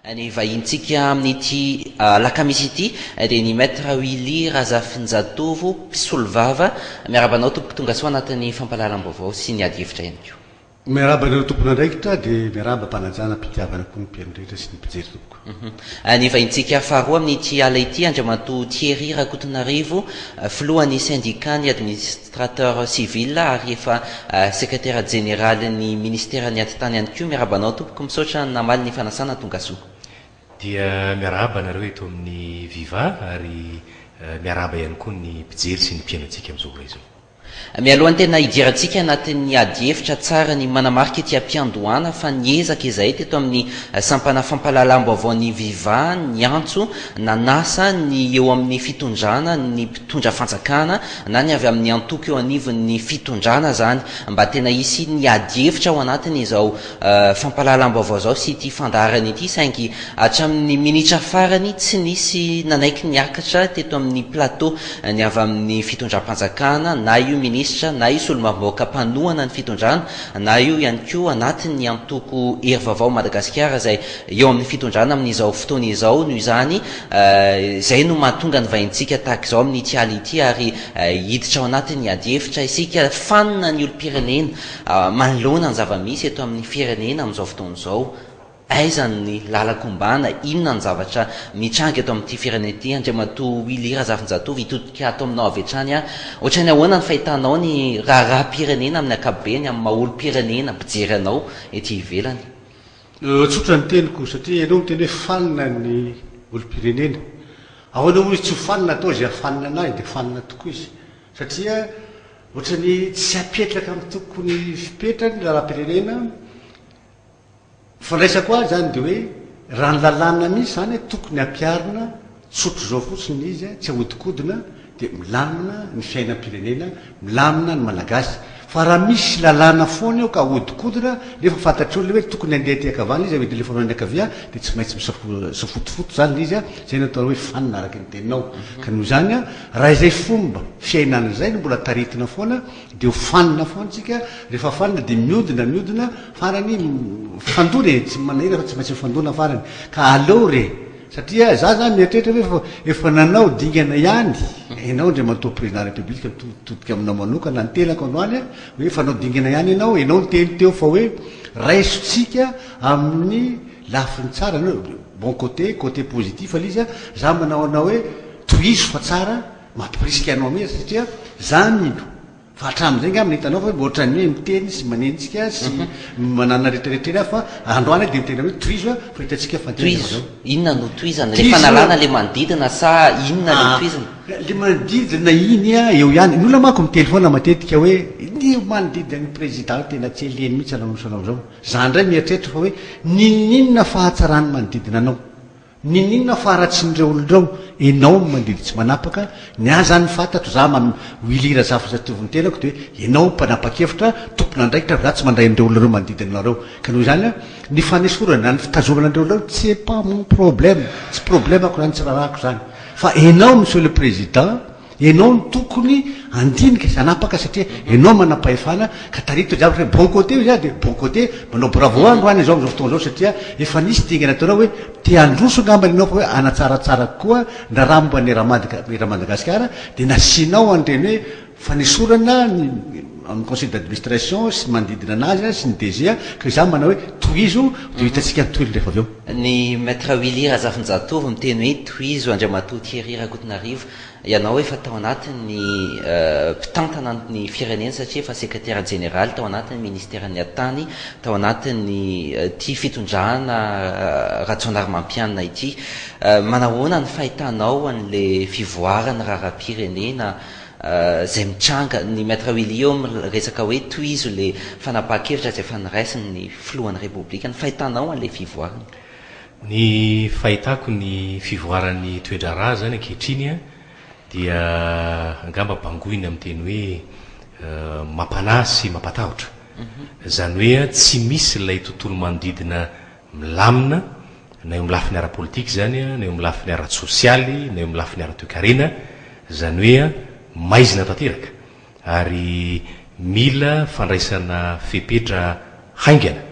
Ny vahintsika amin'ity alakamisy ity dia ny Maître Willy Razafinjatovo, mpisolovava. Miarahaba anao tompoko, tongasoa anatin'ny fampahalalam-baovao sy ny adihevitra ihany koa. Miarahaba anareo tompon'andraikitra dia miarahaba am-panajana am-pitiavana koa ny mpihaino rehetra sy ny mpijery tompoko. Ny vahintsika faharoa amin'ity ala ity, Andriamatoa Thierry Rakotonarivo, filohan'ny syndicat-n'ny administrateur civil ary efa sekretera jeneralin'ny ministeran'ny atitany ihany koa. Miarahaba anao tompoko, misaotra namaly ny fanasana, tongasoa. Dia miarahaba anareo eto amin'ny Viva ary miarahaba ihany koa ny mpijery sy ny mpihaino antsika amin'izao ora izao. Mialohan'ny tena hidirantsika anatin'ny adihevitra, tsara ny manamarika ety am-piandohana fa niezaka izahay teto amin'ny sampana fampahalalam-baovaon'ny Viva niantso nanasa ny eo amin'ny fitondrana, ny mpitondra fanjakana na ny avy amin'ny antoko eo anivon'ny fitondrana izany mba tena hisian'ny adihevitra ao anatin'izao fampahalalam-baovao izao sy ity fandaharana ity saingy hatramin'ny minitra farany tsy nisy nanaiky niakatra teto amin'ny plateau ny avy amin'ny fitondram-panjakana na io minisitra na io solombavambahoaka mpanohana ny fitondrana na io ihany koa anatin'ny antoko Hery Vaovao Madagasikara izay eo amin'ny fitondrana amin'izao fotoana izao. Noho izany, izay no mahatonga ny vahintsika tahaka izao amin'ity ala ity ary hiditra ao anatin'ny adihevitra isika. Fanina ny olom-pirenena Manoloana ny zava-misy eto amin'ny firenena amin'izao fotoana izao, aiza ny lalan-kombana, inona ny zavatra mitranga eto amin'ity firenena ity? Andriamatoa Willy Razafinjatovo, hitodika ato aminao avy hatrany aho. Ohatran'ny ahoana ny fahitanao ny raharaham-pirenena amin'ny ankapobeny, amin'ny maha olom-pirenena mpijery anao ety ivelany? Tsotra ny teniko satria ianao miteny hoe fanina ny olom-pirenena. Ahoana moa izy tsy ho fanina atao izay hahafanina anazy dia fanina tokoa izy. Satria ohatran'ny tsy apetraka amin'ny tokony fipetrany ny lalam-pirenena. Ny fandraisako azy izany dia hoe raha ny lalàna misy izany tokony ampiharina tsotr'izao fotsiny izy, tsy ahodikodina dia milamina ny fiainam-pirenena, milamina ny Malagasy. Fa raha misy lalàna foana eo ka ahodikodina nefa fantatr'olona olona hoe tokony handeha aty ankavanana izy avy eo alefa any ankavia dia tsy maintsy misafotofoto izany ilay izy, izay no atao hoe fanina araka ny teninao. Ka noho izany Raha izay fomba fiainana izay no mbola taritina foana dia ho fanina foana tsika, rehefa fanina dia miodina miodina farany mifandona e, tsy manahirana fa tsy maintsy mifandona farany, ka aleo re satria za zany mieritreritra hoe efa efa nanao dingana ihany ianao Andriamatoa Président République mitodika aminao manokana ny tenako androany a, hoe efa nanao dingana ihany ianao, ianao niteny teo fa hoe raiso-tsika amin'ny lafiny tsara, bon côté, côté positif ilay izy a, za manao anao hoe Tohizo fa tsara, mampirisika anao mihitsy satria za mino fa hatramin'izay angamba hitanao fa hoe ohatran'ny hoe miteny sy manenjika sy manana retraretra eny aho fa androany aho dia miteny hoe tohizo fa hitantsika fa Tohizo, inona no tohizana? Le fanalana le manodidina sa inona le tohizana? Le manodidina iny eo ihany, ny olona manko miteny foana matetika hoe ny manodidina ny président tena tsy eleny mihitsy anao amin'izao izao. Za indray mieritreritra fa hoe n'inon'inona fahatsaran'ny manodidina anao. Ninoninona faharatsian'ireo olona ireo, enao no mandidy tsy manapaka, ny ahy zany ny fantatro, za man Willy Razafinjatovo ny tenako de hoe enao mpanapakevitra, tompon'andraikitra fa za tsy mandray an'ireo olona ireo manodidina anareo, ka noho izany ny fanesorana na ny fitazomana an'ireo olona ireo c'est pas mon problème, tsy problemako zany, tsy raharahako zany, fa enao monsieur le président, Enao no tokony handinika sy hanapaka satria enao manam-pahefana ka tarito ny zavatra hoe bon côté hoy za dia bon côté, manao bravo androany izao amin'izao fotoana izao satria efa nisy dingana ataonao hoe te handroso angambany enao fa hoe hanatsaratsara kokoa ny raharaha momba ny Air Madagascar dia nasianao an'ireny hoe fanesorana ny amin'ny conseil d'administration sy ny manodidina anazy sy ny DG ka izaho manao hoe tohizo dia ho hitantsika ny tohiny rehefa avy eo. Ny Maître Willy Razafinjatovo miteny hoe tohizo Andriamatoa Thierry Rakotonarivo Ianao efa tao anatin'ny mpitantana ny firenena satria efa sekretera jeneraly tao anatin'ny ministeran'ny atitany, tao anatin'ny ity fitondrana Rajaonarimampianina ity. Manahoana ny fahitanao an'ilay fivoaran'ny raharaham-pirenena izay mitranga? Ny Maître Willy eo miresaka hoe tohizo ilay fanapahan-kevitra izay efa noraisin'ny filohan'ny Repoblika. Ny fahitanao an'ilay fivoarana? Ny fahitako ny fivoaran'ny toe-draharaha izany ankehitriny dia angamba bangoina amin'ny teny hoe mampanahy sy mampatahotra. Izany hoe tsy misy ilay tontolo manodidina milamina na eo amin'ny lafiny ara-politika izany na eo amin'ny lafiny ara-tsosialy na eo amin'ny lafiny ara-toekarena, izany hoe maizina tanteraka ary mila fandraisana fepetra haingana.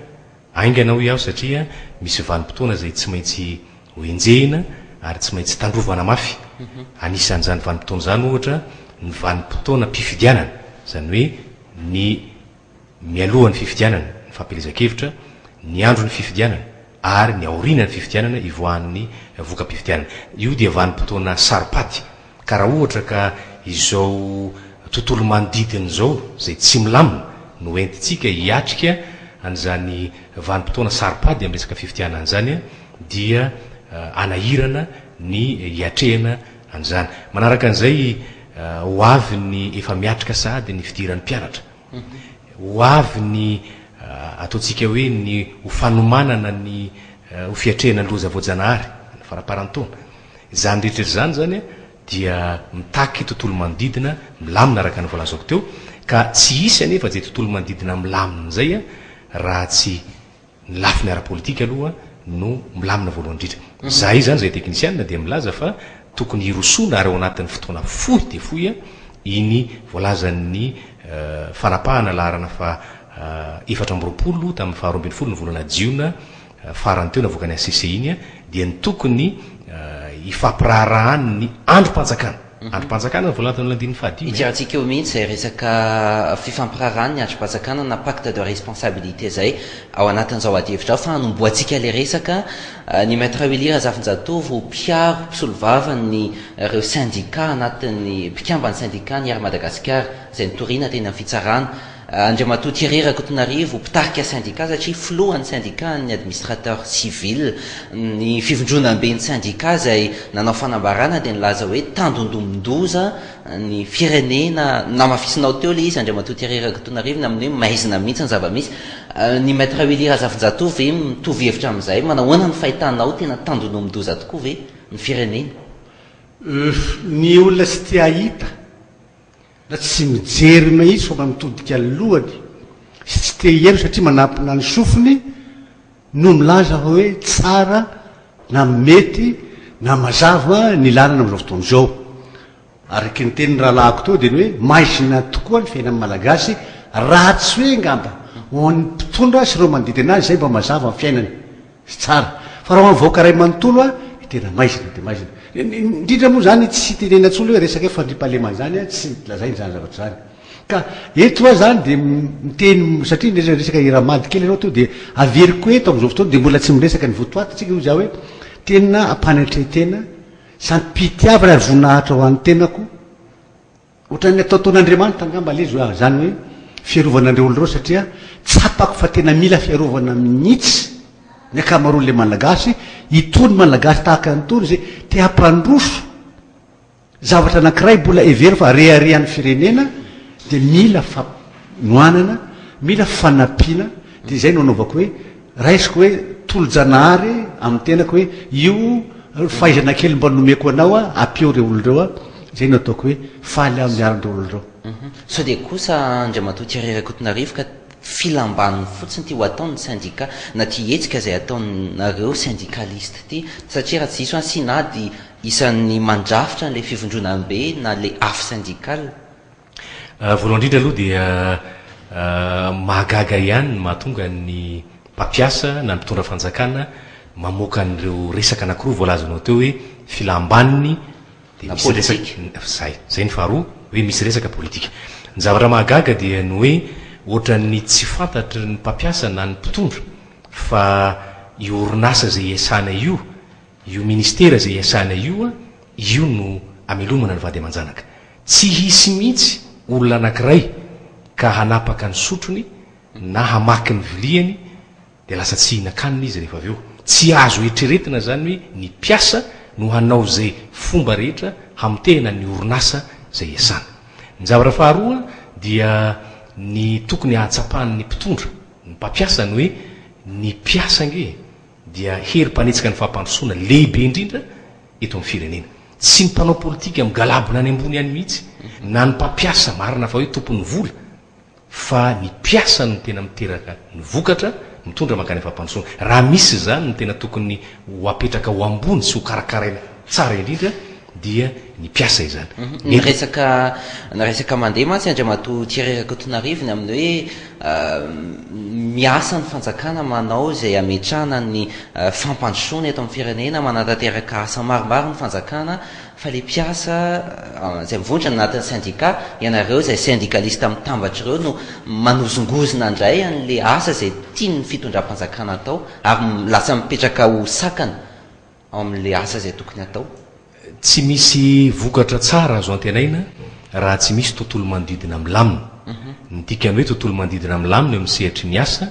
Haingana hoy aho satria misy vanim-potoana izay tsy maintsy ho enjehina ary tsy maintsy tandrovana mafy. Anisan'izany vanim-potoana izany ohatra ny vanim-potoanam-pifidianana, izany hoe ny mialohan'ny fifidianana, ny fampielezan-kevitra, ny andron'ny fifidianana ary ny aorianan'ny fifidianana ivoahan'ny voka-pifidianana. Io dia vanim-potoana saro-pady ka raha ohatra ka izao tontolo manodidina izao izay tsy milamina no entintsika hiatrika an'izany vanim-potoana saro-pady amin'ny resaka fifidianana izany dia hanahirana ny hiatrehana an'izany. Manaraka an'izay ho avy ny efa miatrika sahady ny fidiran'ny mpianatra. Ho avy ny ataontsika hoe ny ho fanomanana ny ho fiatrehana ny loza voajanahary ny faramparan'ny taona. Izany rehetra izany izany dia mitaky tontolo manodidina milamina araka ny voalazako teo ka tsy hisy anefa izay tontolo manodidina milamina izay raha tsy Ny lafiny ara-politika aloha no milamina voalohany indrindra. Izahay izany, izahay teknisianina dia milaza fa tokony hirosoana ary ao anatin'ny fotoana fohy dia fohy iny voalazan'ny fanapahana laharana faha 24 tamin'ny faha 12 ny volana jiona farany teo navoakan'ny HCC iny dia ny tokony hifampiraharahan'ny andrim-panjakana. Andrim-panjakana no voalazan'ny andininy fahadimy. Hijerentsika eo mihitsy izay resaka fifampiraharahan'ny andrim-panjakana na pacte de responsabilité izay ao anatin'izao adihevitra izao fa hanombohantsika ilay resaka ny Maître Willy Razafinjatovo mpiaro mpisolovava ny ireo sendika anatin'ny mpikamban'ny sendika ny Air Madagascar izay nitoriana teny amin'ny fitsarana Andriamatoa Thierry Rakotonarivo, mpitarika sendika satria filohan'ny sendikan'ny administrateur civil. Ny fivondronamben'ny sendika izay nanao fanambarana dia nilaza hoe tandindomin-doza ny firenena, namafisinao teo ilay izy Andriamatoa Thierry Rakotonarivo ny amin'ny hoe maizina mihitsy ny zava-misy. Ny Maître Willy Razafinjatovo ve mitovy hevitra amin'izay? Manahoana ny fahitanao, tena tandindomin-doza tokoa ve ny firenena? Ny olona tsy te hahita Na tsy mijery mihitsy fa mba mitodika ny lohany sy tsy te hihaino satria manampina ny sofiny no milaza fa hoe tsara na mety na mazava ny lalana amin'izao fotoana izao. Araka ny tenin'ny rahalahiko teo dia ny hoe maizina tokoa ny fiainan'ny Malagasy raha tsy hoe angamba ho an'ny mpitondra sy ireo manodidina azy izay mba mazava ny fiainany. Tsy tsara. Fa raha ho an'ny vahoaka iray manontolo a, dia tena maizina dia maizina. Indrindra moa izany tsy tenenina intsony hoe resaka hoe fandriampahalemana izany a, tsy lazaina izany zavatra izany. Ka eto aho izany dia miteny satria niresaka resaka Iramady kely ianao teo dia averiko eto amin'izao fotoana dia mbola tsy miresaka ny votoaty tsika hoy izaho hoe tena ampanetren-tena sy am-pitiavana ary voninahitra ho an'ny tenako Ohatran'ny ataotaon'Andriamanitra angamba ilay izy hoe izany hoe fiarovana an'ireo olona ireo satria tsapako fa tena mila fiarovana mihitsy ny ankamaroan'ilay Malagasy, itony Malagasy tahaka an'itony izay te hampandroso zavatra anankiray mbola heverina fa reharehan'ny firenena dia mila fanohanana, mila fanampiana, dia izay no anaovako hoe Raisiko hoe tolo-janahary amin'ny tenako hoe io fahaizana kely mba nomeko anao ampio ireo olona ireo izay no ataoko hoe faly aho miaro an'ireo olona ireo. Sao dia kosa Andriamatoa Thierry Rakotonarivo ka filam-baniny fotsiny ity ho ataon'ny sendika na ity hetsika izay ataonareo syndicaliste ity satria raha tsy diso aho Synad isan'ny mandrafitra an'ilay fivondronambe na ilay afo syndical. Voalohany indrindra aloha dia mahagaga ihany ny mahatonga ny mpampiasa na ny mpitondra fanjakana mamoaka an'ireo resaka anankiroa voalazanao teo hoe filam-baniny dia misy resaka, zay, zay ny faharoa hoe misy resaka politika. Ny zavatra mahagaga dia ny hoe ohatran'ny tsy fantatry ny mpampiasa na ny mpitondra fa io orinasa izay iasana io, io ministera izay iasana io, io no amelomana ny vady aman-janaka. Tsy hisy mihitsy olona anankiray ka hanapaka ny sotrony na hamaky ny viliany dia lasa tsy hihinan-kanina izy rehefa avy eo. Tsy azo eritreretina izany hoe ny mpiasa no hanao izay fomba rehetra hamotehana ny orinasa izay iasana. Ny zavatra faharoa dia ny tokony hahatsapan'ny mpitondra, ny mpampiasa ny hoe ny mpiasa ange dia hery mpanetsika ny fampandrosoana lehibe indrindra eto amin'ny firenena. Tsy ny mpanao politika migalabona any ambony any mihitsy, na ny mpampiasa, marina fa hoe tompon'ny vola, fa ny mpiasa no tena miteraka ny vokatra, mitondra mankany amin'ny fampandrosoana. Raha misy izany ny tena tokony ho apetraka ho ambony sy ho karakaraina tsara indrindra dia ny mpiasa izany. Ny resaka ny resaka mandeha mantsy Andriamatoa Thierry Rakotonarivo ny amin'ny hoe miasa ny fanjakana manao izay hametrahana ny fampandrosoana eto amin'ny firenena, manatanteraka asa maromaro ny fanjakana fa ilay mpiasa izay mivondrona anatin'ny sendika, ianareo izay sendikalista mitambatra ireo no manozongozona indray an'ilay asa izay tian'ny fitondram-panjakana atao ary lasa mipetraka ho sakana ao amin'ilay asa izay tokony hatao. Tsy misy vokatra tsara azo antenaina raha tsy misy tontolo manodidina milamina. Ny dikan'ny hoe tontolo manodidina milamina eo amin'ny sehatry ny asa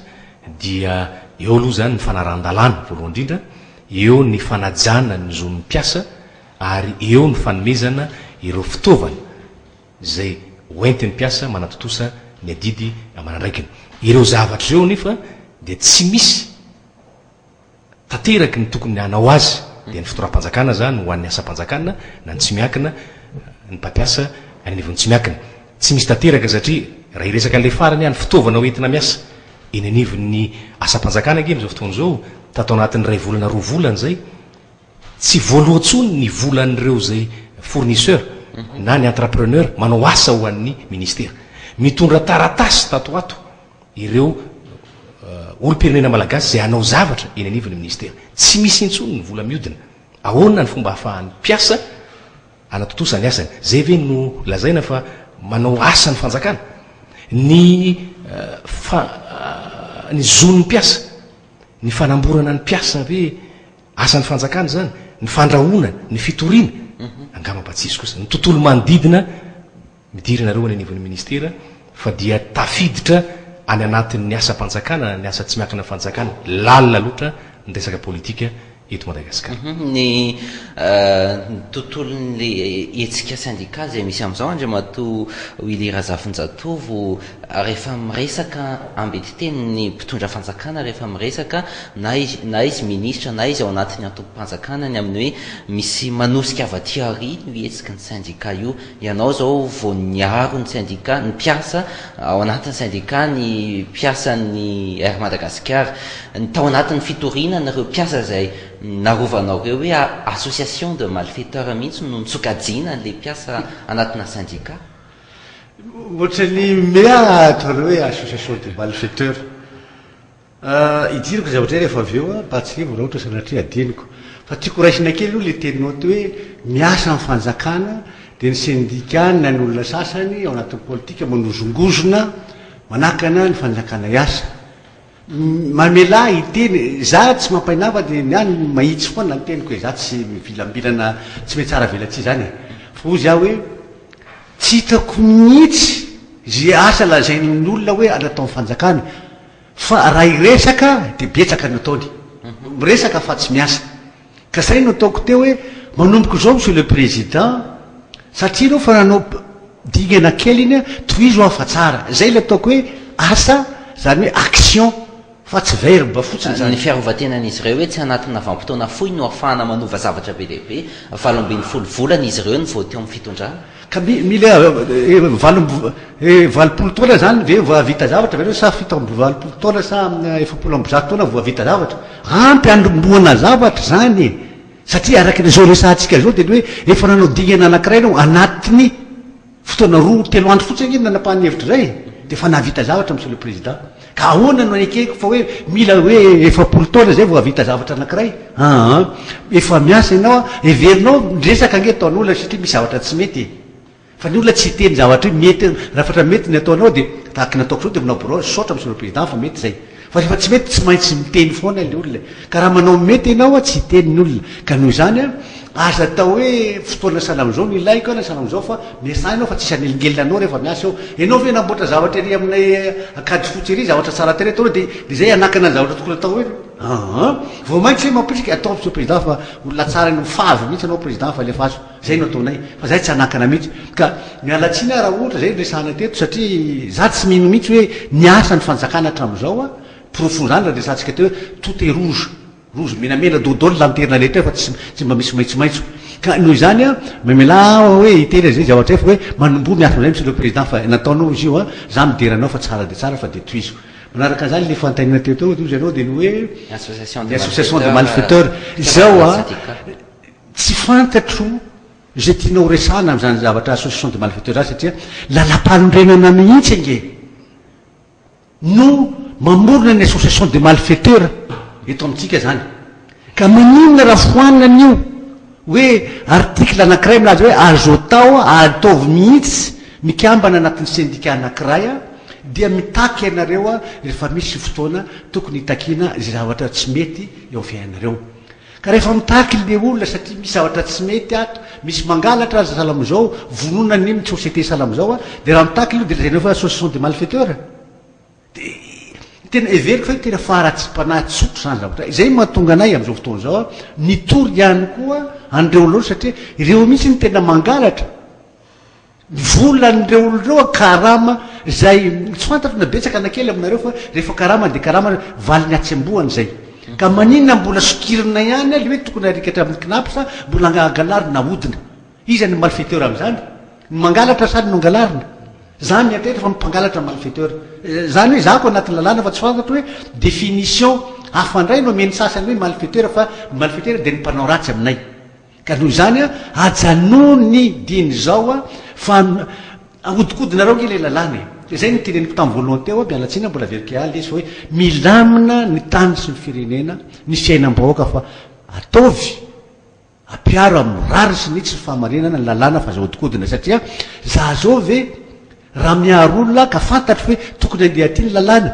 dia eo aloha izany ny fanarahan-dalàna voalohany indrindra, eo ny fanajana ny zon'ny mpiasa ary eo ny fanomezana ireo fitaovana izay hoentin'ny mpiasa manatontosa ny adidy aman'andraikiny. Ireo zavatra ireo anefa dia tsy misy tanteraky ny tokony hanao azy, dia ny fitondram-panjakana izany ho an'ny asam-panjakana na ny tsy miankina, ny mpampiasa any anivon'ny tsy miankina. Tsy misy tanteraka satria raha hiresaka an'ilay farany aho, ny fitaovana hoentina miasa eny anivon'ny asam-panjakana ange amin'izao fotoana izao, tato anatin'ny iray volana roa volana izay, tsy voaloa intsony ny volan'ireo izay fournisseur na ny entrepreneur manao asa ho an'ny ministera. Mitondra taratasy tato ho ato ireo olom-pirenena malagasy izay hanao zavatra eny anivon'ny ministera. Tsy misy intsony ny vola mihodina. Ahoana ny fomba ahafahan'ny mpiasa hanatontosa ny asany? Izay ve no lazaina fa manao asa ny fanjakana? Ny fa ny zon'ny mpiasa, ny fanamborana ny mpiasa ve asan'ny fanjakana izany? Ny fandrahonana, ny fitoriana? Angamba mba tsy hisy kosa. Ny tontolo manodidina Midira ianareo any anivon'ny ministera fa dia tafiditra any anatin'ny asam-panjakana na ny asa tsy miankina fanjakana lalina loatra ny resaka politika eto Madagasikara. Ny tontolon'ny hetsika sendikaly izay misy amin'izao Andriamatoa Willy Razafinjatovo, rehefa miresaka ambetiteny ny mpitondra fanjakana rehefa miresaka na izy na izy minisitra na izy ao anatin'ny antokom-panjakana ny amin'ny hoe misy manosika avy aty aoriana io hetsiky ny sendika io Ianao izao vao niaro ny sendika, ny mpiasa ao anatin'ny sendika, ny mpiasan'ny Air Madagascar. Ny tao anatin'ny fitoriana an'ireo mpiasa izay narovanao ireo hoe association de malfaiteurs mihitsy no nosokajiana an'ilay mpiasa anatina sendika. Ohatran'ny mea ataonao hoe association de malfaiteurs. Hidirako zavatra iray rehefa avy eo mba tsy hivo raha ohatra sanatria adinoko. Fa tiako raisina kely aloha ilay teninao teo hoe miasa amin'ny fanjakana dia ny sendika na ny olona sasany ao anatin'ny politika manozongozona manakana ny fanjakana hiasa. Mamelà hiteny, za tsy mampainà fa dia ny ahy mahitsy foana ny teniko e, za tsy mivilambilana tsy mihatsara velatsihy zany e. Fa hozy aho hoe tsy hitako mihitsy izay asa lazain'ny olona hoe nataon'ny fanjakana. Fa raha hiresaka dia betsaka ny ataony. Miresaka fa tsy miasa. Ka zay no ataoko teo hoe manomboka izao Monsieur le Président, satria ianao efa nanao dingana kely iny, tohizo aho fa tsara. Zay ilay ataoko hoe asa, izany hoe action fa tsy verbe fotsiny izany. Ny fiarovantenan'izy ireo hoe tsy anatina vanim-potoana fohy no ahafahana manova zavatra be dia be. 18 volana izy ireo no vao teo amin'ny fitondrana. Ka mila 80 taona zany ve vao hahavita zavatra ve nareo sa 87 taona sa 140 taona vao hahavita zavatra? Ampy hanombohana zavatra zany e! Satria araka ny izao resahantsika izao dia ny hoe efa nanao dingana anankiray ianao anatin'ny fotoana roa telo andro fotsiny ange no nanapahan'ny hevitra izay e! Dia efa nahavita zavatra Monsieur le Président. Ka ahoana no anekeko fa hoe mila hoe 40 taona izay vao hahavita zavatra anankiray? Aa efa miasa ianao a, heverinao ny resaka ange ataon'olona satria misy zavatra tsy mety e. Fa ny olona tsy hiteny zavatra hoe mety, raha fatra mety ny ataonao dia tahaka ny ataoko izao dia manao birao, misaotra Monsieur le Président fa mety izay. Fa rehefa tsy mety tsy maintsy miteny foana ilay olona e. Ka raha manao mety ianao a, tsy hiteny ny olona. Ka noho izany a, aza atao hoe fotoana sahala amin'izao no ilaiko na sahala amin'izao fa miasà ianao fa tsisy hanelingelina anao rehefa miasa eo. Ianao ve namboatra zavatra ery aminay Ankadifotsy ery, zavatra tsara tarehy ataonao dia izay hanakana ny zavatra tokony atao eo? Aa! Vao mainka izay mampirisika, ataovy Monsieur Président fa olona tsara ianao, favy mihitsy ianao Président fa alefaso. Izay no ataonay fa izahay tsy hanakana mihitsy. Ka miala tsiny aho raha ohatra izay no resahana teto satria izaho tsy mino mihitsy hoe niasa ny fanjakana hatramin'izao a! Porofon'izany raha resahantsika teo hoe tout est rouge. Rouge, menamena daholo ny lanterne rehetra fa tsy tsy mba misy maitsomaitso. Ka noho izany a, mamelà aho hoe hiteny an'izay zavatra izay fa hoe manomboha miasa amin'izay Monsieur le Président fa nataonao izy io a, za midera anao fa tsara dia tsara fa dia tohizo. Manaraka an'izany ilay fanontaniana teo teo hozy ianao dia ny hoe Ny association de malfaiteurs. Izao a, tsy fantatro. Izay tianao ho resahana amin'izany zavatra association de malfaiteurs izany satria lalam-panorenana mihitsy ange no mamorona ny association de malfaiteurs eto amintsika izany. Ka maninona raha foanana an'io hoe article anankiray milaza hoe azo atao ataovy mihitsy mikambana anatin'ny syndicat anankiray dia mitaky ianareo rehefa misy fotoana tokony hitakiana izay zavatra tsy mety eo amin'ny fiainanareo. Ka rehefa mitaky le olona satria misy zavatra tsy mety ato, misy mangalatra aza sahala amin'izao, vonoina ny ny société sahala amin'izao dia raha mitaky aloha dia lazainao fa association de malfaiteurs. Dia tena heveriko fa hoe tena faharatsiam-panahy tsotra izany zavatra izay mahatonga anay amin'izao fotoana izao mitory ihany koa an'ireo olona ireo satria ireo mihitsy no tena mangalatra ny volan'ireo olona ireo karama izay tsy fantatro na betsaka na kely aminareo fa rehefa karama dia karama valiny hatsembohana izay ka maninona mbola sokirina ihany ilay hoe tokony arikatra amin'ny cnaps mbola angalarina ahodina Iza no malfaiteur amin'izany? Ny mangalatra sa ny nongalarina? Za mieritreritra fa ny mpangalatra malfaiteur. Zany hoe za ko anatin'ny lalàna fa tsy fantatro hoe définition hafa indray no omen'ny sasany hoe malfaiteur fa ny malfaiteur dia ny mpanao ratsy aminay. Ka noho izany an, ajanony dieny izao an, fa ahodikodinareo ange ilay lalàna e. Izay no teneniko tamin'ny voalohany teo an, miala tsiny an, mbola averiko ihany ilay izy fa hoe milamina ny tany sy ny firenena, ny fiainam-bahoaka fa ataovy Ampiaro amin'ny rariny sy ny hitsy ny fahamarinana ny lalàna fa aza ahodikodina satria za zao ve raha miaro olona ka fantatro hoe tokony andeha aty ny lalàna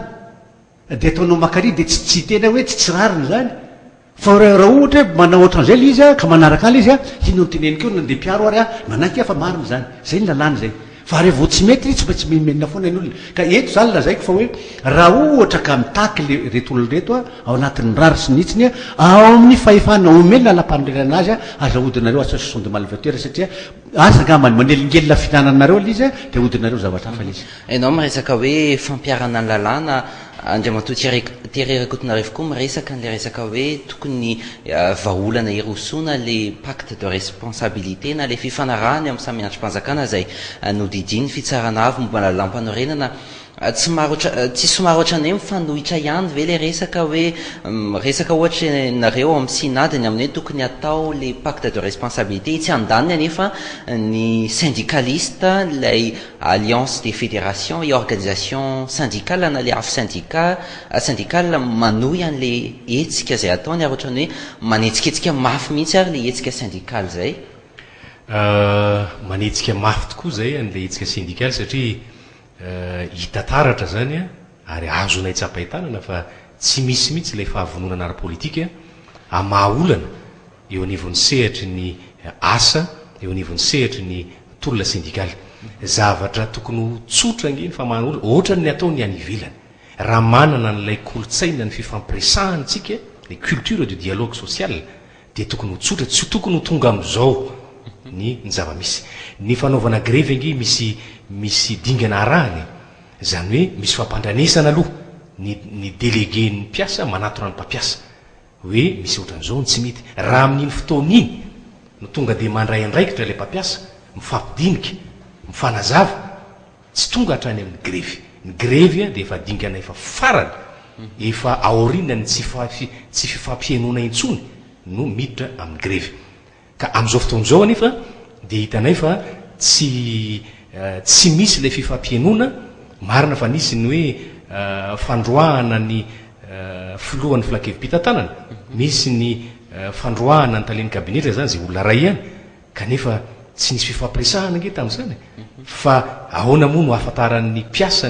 dia ataonao makary dia tsy tsy tena hoe tsy tsy rariny zany fa raha ohatra hoe manao ohatran'izay le izy ka manaraka an'ilay izy inona no teneniko eo na ndeha mpiaro ary aho manaiky aho fa marina izany zay ny lalàna zay Fa revo tsy mety tsy maintsy menomenona foana ny olona. Ka eto zany lazaiko fa hoe raha ohatra ka mitaky le reto olona reto ao anatin'ny rary sy ny hitsiny ao amin'ny fahefana omeny lalam-panorenana azy aza ahodinareo association de malfaiteurs satria asa angambany manelingelina fihinananareo le izy dia ahodinareo zavatra hafa le izy. Ianao miresaka hoe fampiharana ny lalàna, Andriamatoa Thierry Thierry Rakotonarivo koa miresaka an'ilay resaka hoe tokony vahaolana hirosoana ilay pacte de responsabilité na ilay fifanarahana eo amin'ny samy andrim-panjakana izay nodidian'ny fitsarana avo momba ny lalàmpanorenana. Tsy maro tsy somary ohatran'ny hoe mifanohitra ihany ve ilay resaka hoe miresaka ohatra ianareo ao amin'ny Synad ny amin'ny hoe tokony hatao ilay pacte de responsabilité, etsy andaniny anefa ny syndicaliste ilay Alliance des fédérations et organisations syndicales na le afo syndicat syndical manohy an'le hetsika izay ataony ary ohatran'ny hoe manetsiketsika mafy mihitsy ary le hetsika syndical izay. Manetsika mafy tokoa izay an'ilay hetsika syndikaly satria hita taratra izany ary azonay tsapain-tanana fa tsy misy mihitsy ilay fahavononana ara-politika hamaha olana eo anivon'ny sehatry ny asa, eo anivon'ny sehatry ny tolona sendikaly. Zavatra tokony ho tsotra ange ny famahana olana, ohatran'ny ataony any ivelany. Raha manana an'ilay kolontsaina ny fifampiresahana isika, ilay culture du dialogue social, dia tokony ho tsotra, tsy tokony ho tonga amin'izao ny ny zava-misy. Ny fanaovana grevy ange misy misy dingana arahana e. Izany hoe misy fampandrenesana aloha ny ny délégué-n'ny mpiasa manatona ny mpampiasa. Hoe misy ohatran'izao ny tsy mety. Raha amin'iny fotoana iny no tonga dia mandray andraikitra ilay mpampiasa, mifampidinika, mifanazava, tsy tonga hatrany amin'ny grevy. Ny grevy dia efa dingana efa farany, efa aorianan'ny tsy tsy fifampihenoana intsony no miditra amin'ny grevy. Ka amin'izao fotoana izao anefa dia hitanay fa tsy tsy misy ilay fifampihenoana, marina fa nisy ny hoe fandroahana ny filohan'ny filankevi-pitantanana, nisy ny fandroahana ny talen'ny kabinetra izany izay olona iray ihany, kanefa tsy nisy fifampiresahana ange tamin'izany e! Fa ahoana moa no ahafantaran'ny mpiasa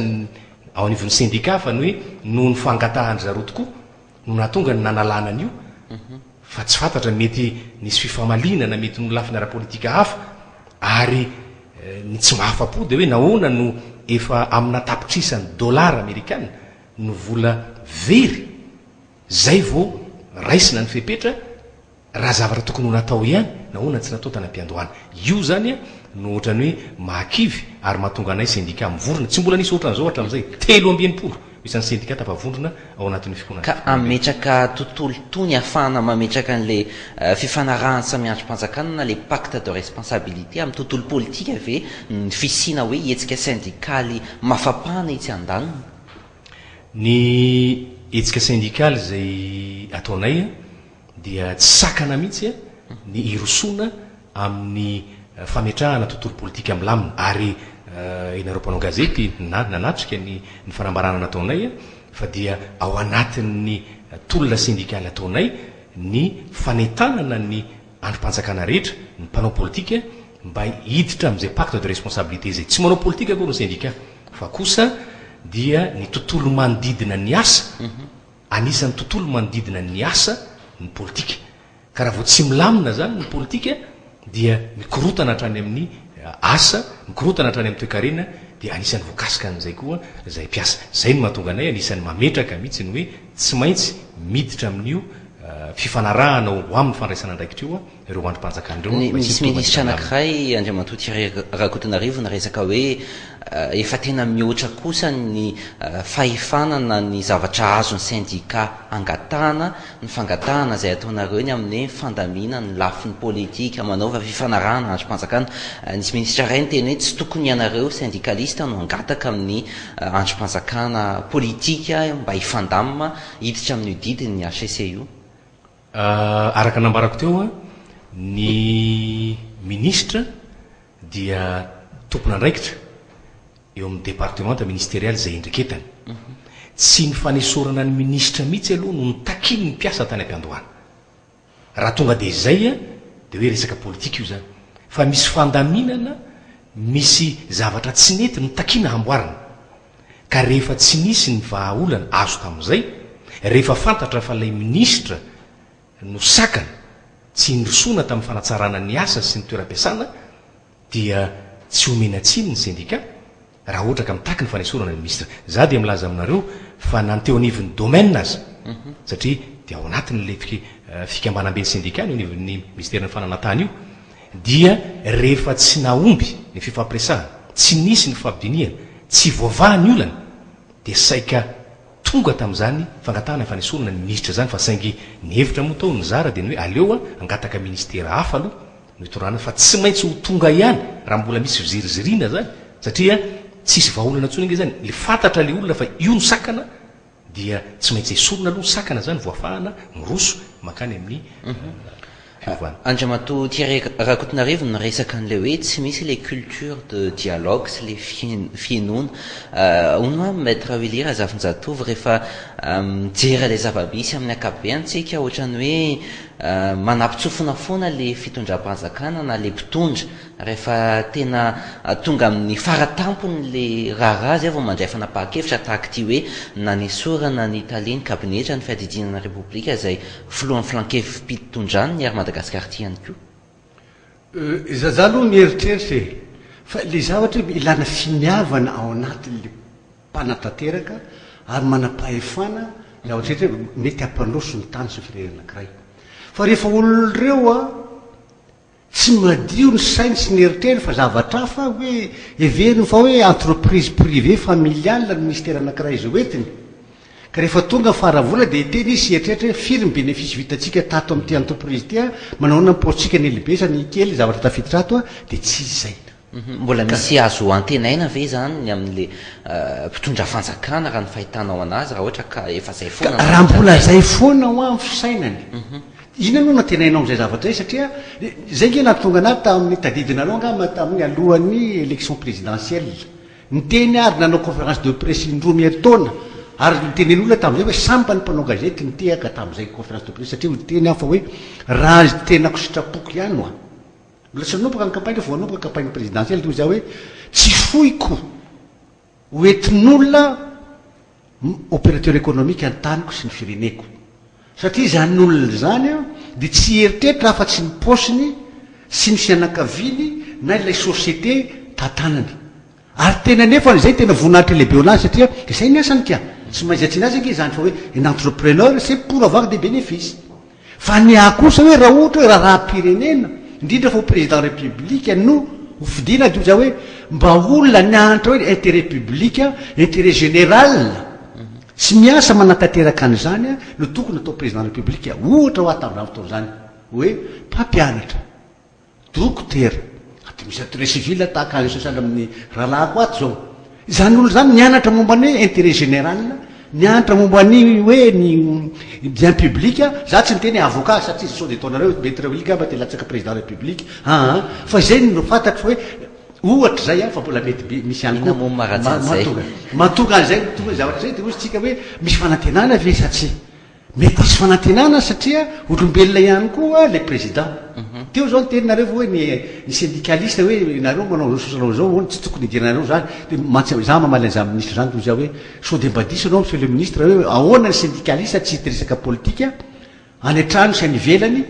ao anivon'ny sendika fa ny hoe noho ny fangatahan-dry zareo tokoa no nahatonga ny nanalana an'io fa tsy fantatra mety nisy fifamaliana na mety noho lafiny ara-politika hafa ary ny tsy mahafa-po dia hoe nahoana no efa amina tapitrisany dolara amerikana no vola very zay vao raisina ny fepetra Raha zavatra tokony ho natao ihany, nahoana tsy natao tany am-piandohana? Io izany no ohatran'ny hoe mahakivy ary mahatonga anay sendika mivorona. Tsy mbola nisy ohatran'izao hatramin'izay. 63 no isan'ny sendika tafavondrona ao anatin'io fikoronana Ka fivondronambe. hametraka tontolo tony ahafahana mametraka an'ilay fifanarahan'ny samy andrim-panjakana na ilay pacte de responsabilité amin'ny tontolo politika ve ny fisiana hoe hetsika sendikaly mafapana etsy andaniny? Ny hetsika sendikaly izay ataonay dia tsy sakana mihitsy ny hirosoana amin'ny fametrahana tontolo politika milamina ary ianareo mpanao gazety nanatrika ny ny fanambarana nataonay fa dia ao anatin'ny tolona sendikaly ataonay ny fanentanana ny andrim-panjakana rehetra, ny mpanao politika mba hiditra amin'izay pacte de responsabilité izay. Tsy manao politika akory ny sendika fa kosa dia ny tontolo manodidina ny asa, anisan'ny tontolo manodidina ny asa ny politika. Ka raha vao tsy milamina izany ny politika dia mikorontana hatrany amin'ny asa, mikorontana hatrany amin'ny toekarena dia anisan'ny voakasika an'izay koa izay mpiasa. Izay no mahatonga anay anisan'ny mametraka mihitsy ny hoe tsy maintsy miditra amin'io fifanarahana ho amin'ny fandraisana andraikitra io ireo andrim-panjakana ireo mba Nisy hisian'ny minisitra tombana milamina. anankiray, Andriamatoa Thierry Rakotonarivo, niresaka hoe efa tena mihoatra kosa ny fahefana na ny zavatra azon'ny sendika angatahana ny fangatahana izay ataonareo ny amin'ny hoe fandamina ny lafiny politika, manaova fifanarahana andrim-panjakana. Nisy minisitra iray niteny hoe tsy tokony ianareo syndikalista no hangataka amin'ny andrim-panjakana politika mba hifandamina hiditra amin'io didin'ny HCC io. Araka ny nambarako teo, ny minisitra dia tompon'andraikitra eo amin'ny departemanta ministerialy izay indreketany. Tsy ny fanesorana ny minisitra mihitsy aloha no notakian'ny mpiasa tany am-piandohana. Raha tonga dia izay dia hoe resaka politika io izany. Fa misy fandaminana, misy zavatra tsy nety notakiana hamboarina. Ka rehefa tsy nisy ny vahaolana azo tamin'izay, rehefa fantatra fa ilay minisitra no sakana tsy nirosoana tamin'ny fanatsarana ny asa sy ny toeram-piasana dia tsy omena tsiny ny sendika raha ohatra ka mitaky ny fanesorana ny minisitra. Za dia milaza aminareo fa na ny teo anivon'ny domaine aza, satria dia ao anatin'ilay fikambanamben'ny sendika ny eo anivon'ny minisiteran'ny fananantany io, dia rehefa tsy nahomby ny fifampiresahana, tsy nisy ny fifampidinihana, tsy voavaha ny olana dia saika Tonga tamin'izany fangatahana fanesorana ny minisitra izany fa saingy ny hevitra moa tao nizara dia ny hoe aleo hangataka ministera hafa aloha no hitondrana fa tsy maintsy ho tonga ihany raha mbola misy fiziriziriana izany satria tsisy vahaolana intsony ange izany, le fantatra le olona fa io no sakana dia tsy maintsy esorina aloha ny sakana izany vao afahana miroso mankany amin'ny fiovana. Andriamatoa Thierry Rakotonarivo niresaka an'ilay hoe tsy misy ilay culture de dialogue sy ilay fihenoana. Hono hoa Maître Willy Razafinjatovo rehefa mijery ilay zava-misy amin'ny ankapobeny tsika ohatran'ny hoe manapitsofina foana ilay fitondram-panjakana na ilay mpitondra rehefa tena tonga amin'ny faratampony ilay raharaha izay vao mandray fanapahan-kevitra tahaka ity hoe nanesorana ny talen'ny kabinetra ny fiadidiana ny Repoblika izay Filohan'ny filankevi-pitondran ny Air Madagascar ity ihany koa. Euh, za aloha mieritreritra e! Fa le zavatra hoe ilana finiavana ao anatin'le mpanatanteraka ary manam-pahefana zavatra rehetra hoe mety hampandroso ny tany sy ny firenena anankiray. Fa rehefa olona ireo an, Tsy madio ny sainy sy ny eritreriny fa zavatra hafa hoe heveriny fa hoe entreprise privée familiale ny ministère anakiray izay hoentiny. Ka rehefa tonga ny fara-vola dia hiteny izy sy hieritreritra hoe firy ny bénéfice vitantsika tato amin'ity entreprise ity an, manao ahoana ny paositsika ny lehibe sa ny kely zavatra tafiditra ato an, dia tsy izay. Mbola misy azo antenaina ve izany ny amin'ilay mpitondra fanjakana raha ny fahitanao anazy raha ohatra ka efa izay foana ny Raha mbola izay foana hoa ny fisainany, inona no nantenainao amin'izay zavatra izay satria izay ange nahatonga anahy tamin'ny tadidinareo angamba tamin'ny alohan'ny élection présidentielle niteny ary nanao conférence de presse indroa miantaona ary nitenen'olona tamin'izay hoe sambany mpanao gazety nitehaka tamin'izay conférence de presse satria niteny aho fa hoe raha ny tenako sitrapoko ihany hoa Mbola tsy nanomboka ny campagne vao hanomboka campagne présidentielle dia hoy za hoe tsy foiko ho entin'olona opérateur économique ny taniko sy ny fireneko satria izany olona izany dia tsy hieritreritra afa tsy ny paosiny sy ny fianakaviany na ilay société tantanany ary tena nefa izay tena voninahitra lehibe ho anazy satria izay ny asany ka tsy maintsy asiana azy ange izany fa hoe un entrepreneur c'est pour avoir des bénéfices Fa ny ahy kosa hoe raha ohatra hoe raharaham-pirenena, indrindra fa ho président république no ho fidiana dia hoy za hoe mba olona nianatra hoe intérêt public, intérêt général sy miasa manatanteraka an'izany no tokony atao président république. Ohatra hoa tamin'izany fotoana izany hoe mpampianatra. Dokotera, administrateur civil tahaka ny sahala amin'ny rahalahiko ato izao. Izany olona izany nianatra momba ny hoe intérêt général. Nianatra momba ny hoe ny bien public, za tsy niteny hoe avocat satria sao dia ataonareo hoe Maître Willy ngamba te hilatsaka président république aa fa izay no fantatro hoe ohatra izay an fa mbola mety be misy ihany Inona koa moa no maharatsy an'izay? mahatonga mahatonga an'izay tonga zavatra izay dia hoy isika hoe misy fanantenana ve sa tsia? Mety hisy fanantenana satria olombelona ihany koa ilay président. Teo izao niteny nareo hoe ny ny syndicaliste hoe nareo manao izao sy izao izao hono tsy tokony hidiranareo izany. Dia mantsy za mamaly an'izany ministre izany toy izao hoe sao dia mba diso ianao monsieur le ministre hoe ahoana ny syndicaliste tsy hiresaka politika any an-trano sy any ivelany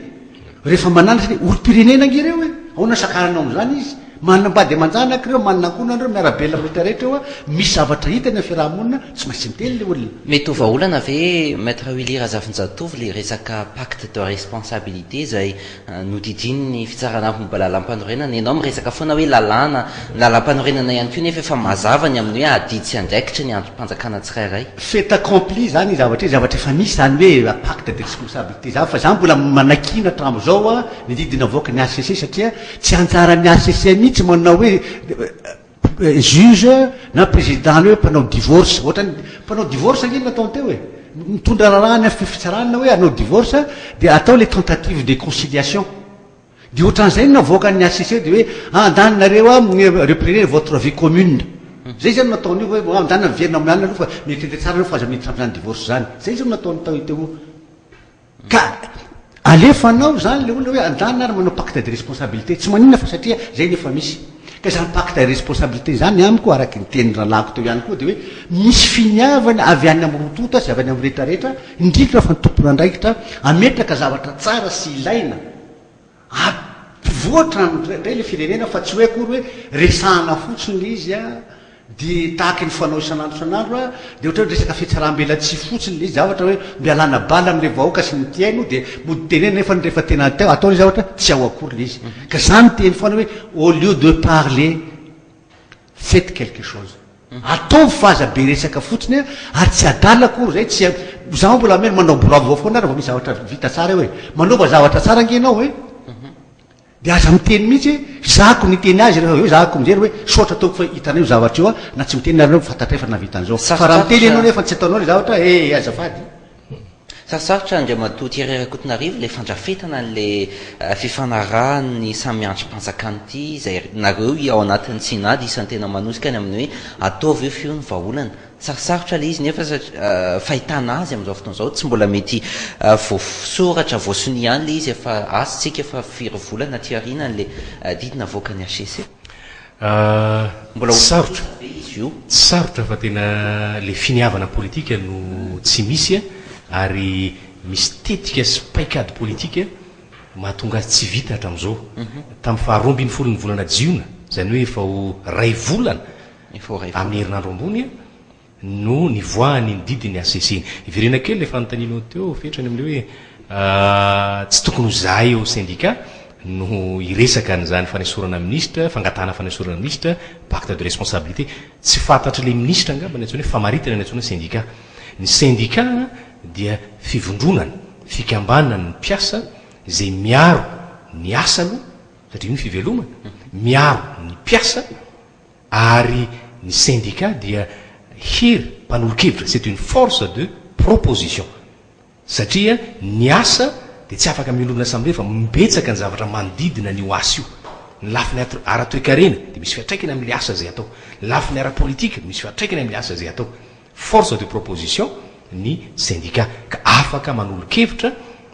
Rehefa mananatra ny olom-pirenena ange ireo e! Ahoana sakananao amin'izany izy? Manambady aman-janaka ireo, manana ankohonana ireo, miara-belona amin'ny rehetra rehetra eo a! Misy zavatra hitany amin'ny fiaraha-monina, tsy maintsy miteny ilay olona. Mety ho vahaolana ve Maître Willy Razafinjatovo le resaka pacte de responsabilité izay nodidian'ny fitsarana momba lalampanorenana? Ianao miresaka foana hoe lalàna, ny lalampanorenana ihany koa nefa efa mazava ny amin'ny hoe adidy sy andraikitry ny andrim-panjakana tsirairay. Fait accompli zany zavatra io, zavatra efa misy zany hoe pacte de responsabilité zany fa za mbola manakiana hatramizao ny didy navoakan'ny HCC satria tsy anjaran'ny HCC mihitsy manao hoe juge na président ny hoe mpanao divorce, ohatrany mpanao divorce ange no nataony teo e, mitondra raharaha any amin'ny fitsarana hoe hanao divorce dia atao le tentative de conciliation. Dia ohatran'izay no navoakan'ny HCC dia hoe andany nareo a reprenez votre vie commune. Zay zany no nataon'io hoe andany miverina amin'ny alina aloha fa mieritreritra tsara aloha fa aza miditra amin'izany divorce zany. Zay zao no nataony tao teo. Ka alefanao zany le olona hoe andany ary manao pacte de responsabilité. Tsy maninona fa satria zay no efa misy. Ka izany pacte de responsabilité izany amiko araka ny tenin'ny rahalahiko teo ihany koa dia hoe misy finiavana avy any amin'ny roa tonta sy avy any amin'ny rehetra rehetra indrindra fa ny tompon'andraikitra hametraka zavatra tsara sy ilaina hampivoatra indray ilay firenena fa tsy hoe akory hoe resahana fotsiny ilay izy dia tahaky ny fanao isan'andro isan'andro dia ohatra hoe resaka fihatsaram-belatsihy fotsiny ilay izy, zavatra hoe mba hialana bala amin'ilay vahoaka sy ny mpihaino dia mody tenenina nefa rehefa tena atao ilay zavatra tsy ao akory ilay izy. Ka za miteny foana hoe au lieu de parler faites quelque chose. Ataovy fa aza be resaka fotsiny ary tsy adala akory zay tsy za mbola hameno manao bravo foana raha vao misy zavatra vita tsara eo e. Manaova zavatra tsara ange ianao e. Dia aza miteny mihitsy hoe zahako niteny azy rehefa avy eo zahako mijery hoe saotra ataoko fa hitanay io zavatra io a, na tsy miteny nareo fantatray fa nahavita an'izao. Fa raha miteny ianao nefa tsy ataonao ilay zavatra eh azafady. Sarosarotra Andriamatoa Thierry Rakotonarivo ilay fandrafetana an'ilay fifanarahan'ny samy andrim-panjakana ity izay nareo ao anatin'ny Synad isan'ny tena manosika ny amin'ny hoe ataovy io f'io ny vahaolana. Sarosarotra ilay izy nefa satria fahitana azy amin'izao fotoana izao tsy mbola mety voasoratra, voasonia ihany ilay izy efa asa isika efa firy volana aty aoriana an'ilay didy navoakan'ny HCC. Mbola ho Tsy sarotra, tontosa ve izy io? tsy sarotra fa tena ilay finiavana politika no tsy misy ary misy tetika sy paikady politika mahatonga azy tsy vita hatramin'izao. Tamin'ny faha 12 ny volana jiona, izany hoe efa ho iray volana amin'ny herinandro ambony no nivoahany iny didin'ny HCC iny. Hiverena kely ilay fanontanianao teo Fetrany amin'ilay hoe tsy tokony ho izahay ao syndicat no hiresaka an'izany fanesorana minisitra, fangatahana fanesorana minisitra, pacte de responsabilité. Tsy fantatr'ilay minisitra angamba ny antsoina hoe famaritana ny antsoina hoe syndicat. Ny syndicat dia fivondronana, fikambanan'ny mpiasa izay miaro ny asa aloha, satria io ny fivelomana, miaro ny mpiasa, Ary ny syndicat dia hery mpanolo-kevitra, c'est une force de proposition. Satria ny asa dia tsy afaka miolona samirery fa betsaka ny zavatra manodidina an'io asa io. Ny lafiny ara-toekarena dia misy fiantraikany amin'ilay asa izay atao. Ny lafiny ara-politika misy fiantraikany amin'ilay asa izay atao. Force de proposition ny syndicat ka afaka manolo-kevitra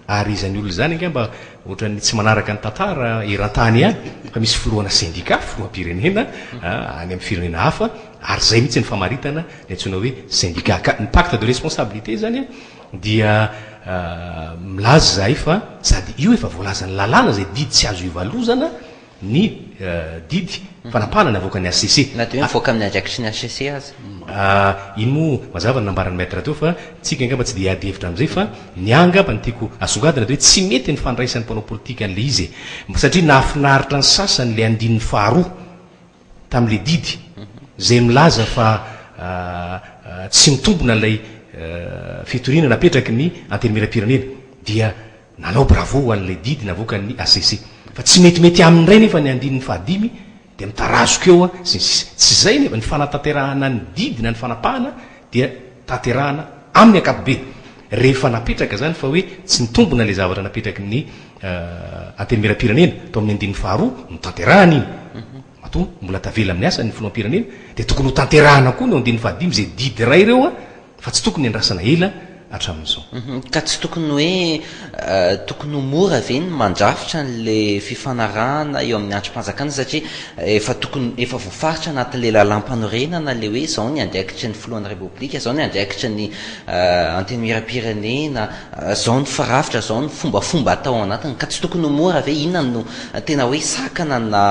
ary izany olona izany angamba ohatran'ny tsy manaraka ny tantara eran-tany ihany fa misy filohana syndicat, filoham-pirenena any amin'ny firenena hafa ary izay mihitsy ny famaritana ny antsoina hoe syndicat. Ka ny pacte de responsabilité izany dia milaza izahay fa sady io efa voalazan'ny lalàna izay didy tsy azo ivalozana ny didy fanapahana navoakan'ny HCC. Na dia hoe mivoaka amin'ny andraikitry ny HCC aza. Iny moa mazava ny nambaran'ny Maître teo fa tsika angamba tsy dia hiady hevitra amin'izay fa ny ahy angamba ny tiako asongadina dia hoe tsy mety ny fandraisan'ny mpanao politika an'ilay izy e! Satria nahafinaritra ny sasany ilay andininy faharoa tamin'ilay didy izay milaza fa tsy mitombina ilay fitoriana napetraky ny Antenimierampirenena dia Nanao bravo ho an'ilay didy navoakan'ny HCC. Fa tsy metimety aminy indray nefa ny andininy fahadimy dia mitarazoka eo sy ny sisa. Tsy izay nefa, ny fanatanterahana ny didy na ny fanapahana dia tanterahana. Amin'ny ankapobeny, rehefa napetraka izany fa hoe tsy nitombina ilay zavatra napetraky ny Antenimierampirenena tao amin'ny andininy faharoa, notanterahana iny. Matoa mbola tavela amin'ny asany ny Filoham-pirenena dia tokony hotanterahana koa ny ao andininy fahadimy izay didy iray ireo fa tsy tokony andrasana ela hatramin'izao. Ka tsy tokony hoe tokony ho mora ve ny mandrafitra an'ilay fifanarahana eo amin'ny andrim-panjakana satria efa tokony efa voafaritra anatin'ilay lalàmpanorenana ilay hoe izao ny andraikitry ny filohan'ny Repoblika, izao ny andraikitry ny Antenimierampirenena, izao ny firafitra, izao ny fombafomba atao ao anatiny. Ka tsy tokony ho mora ve? Inona no tena hoe sakana na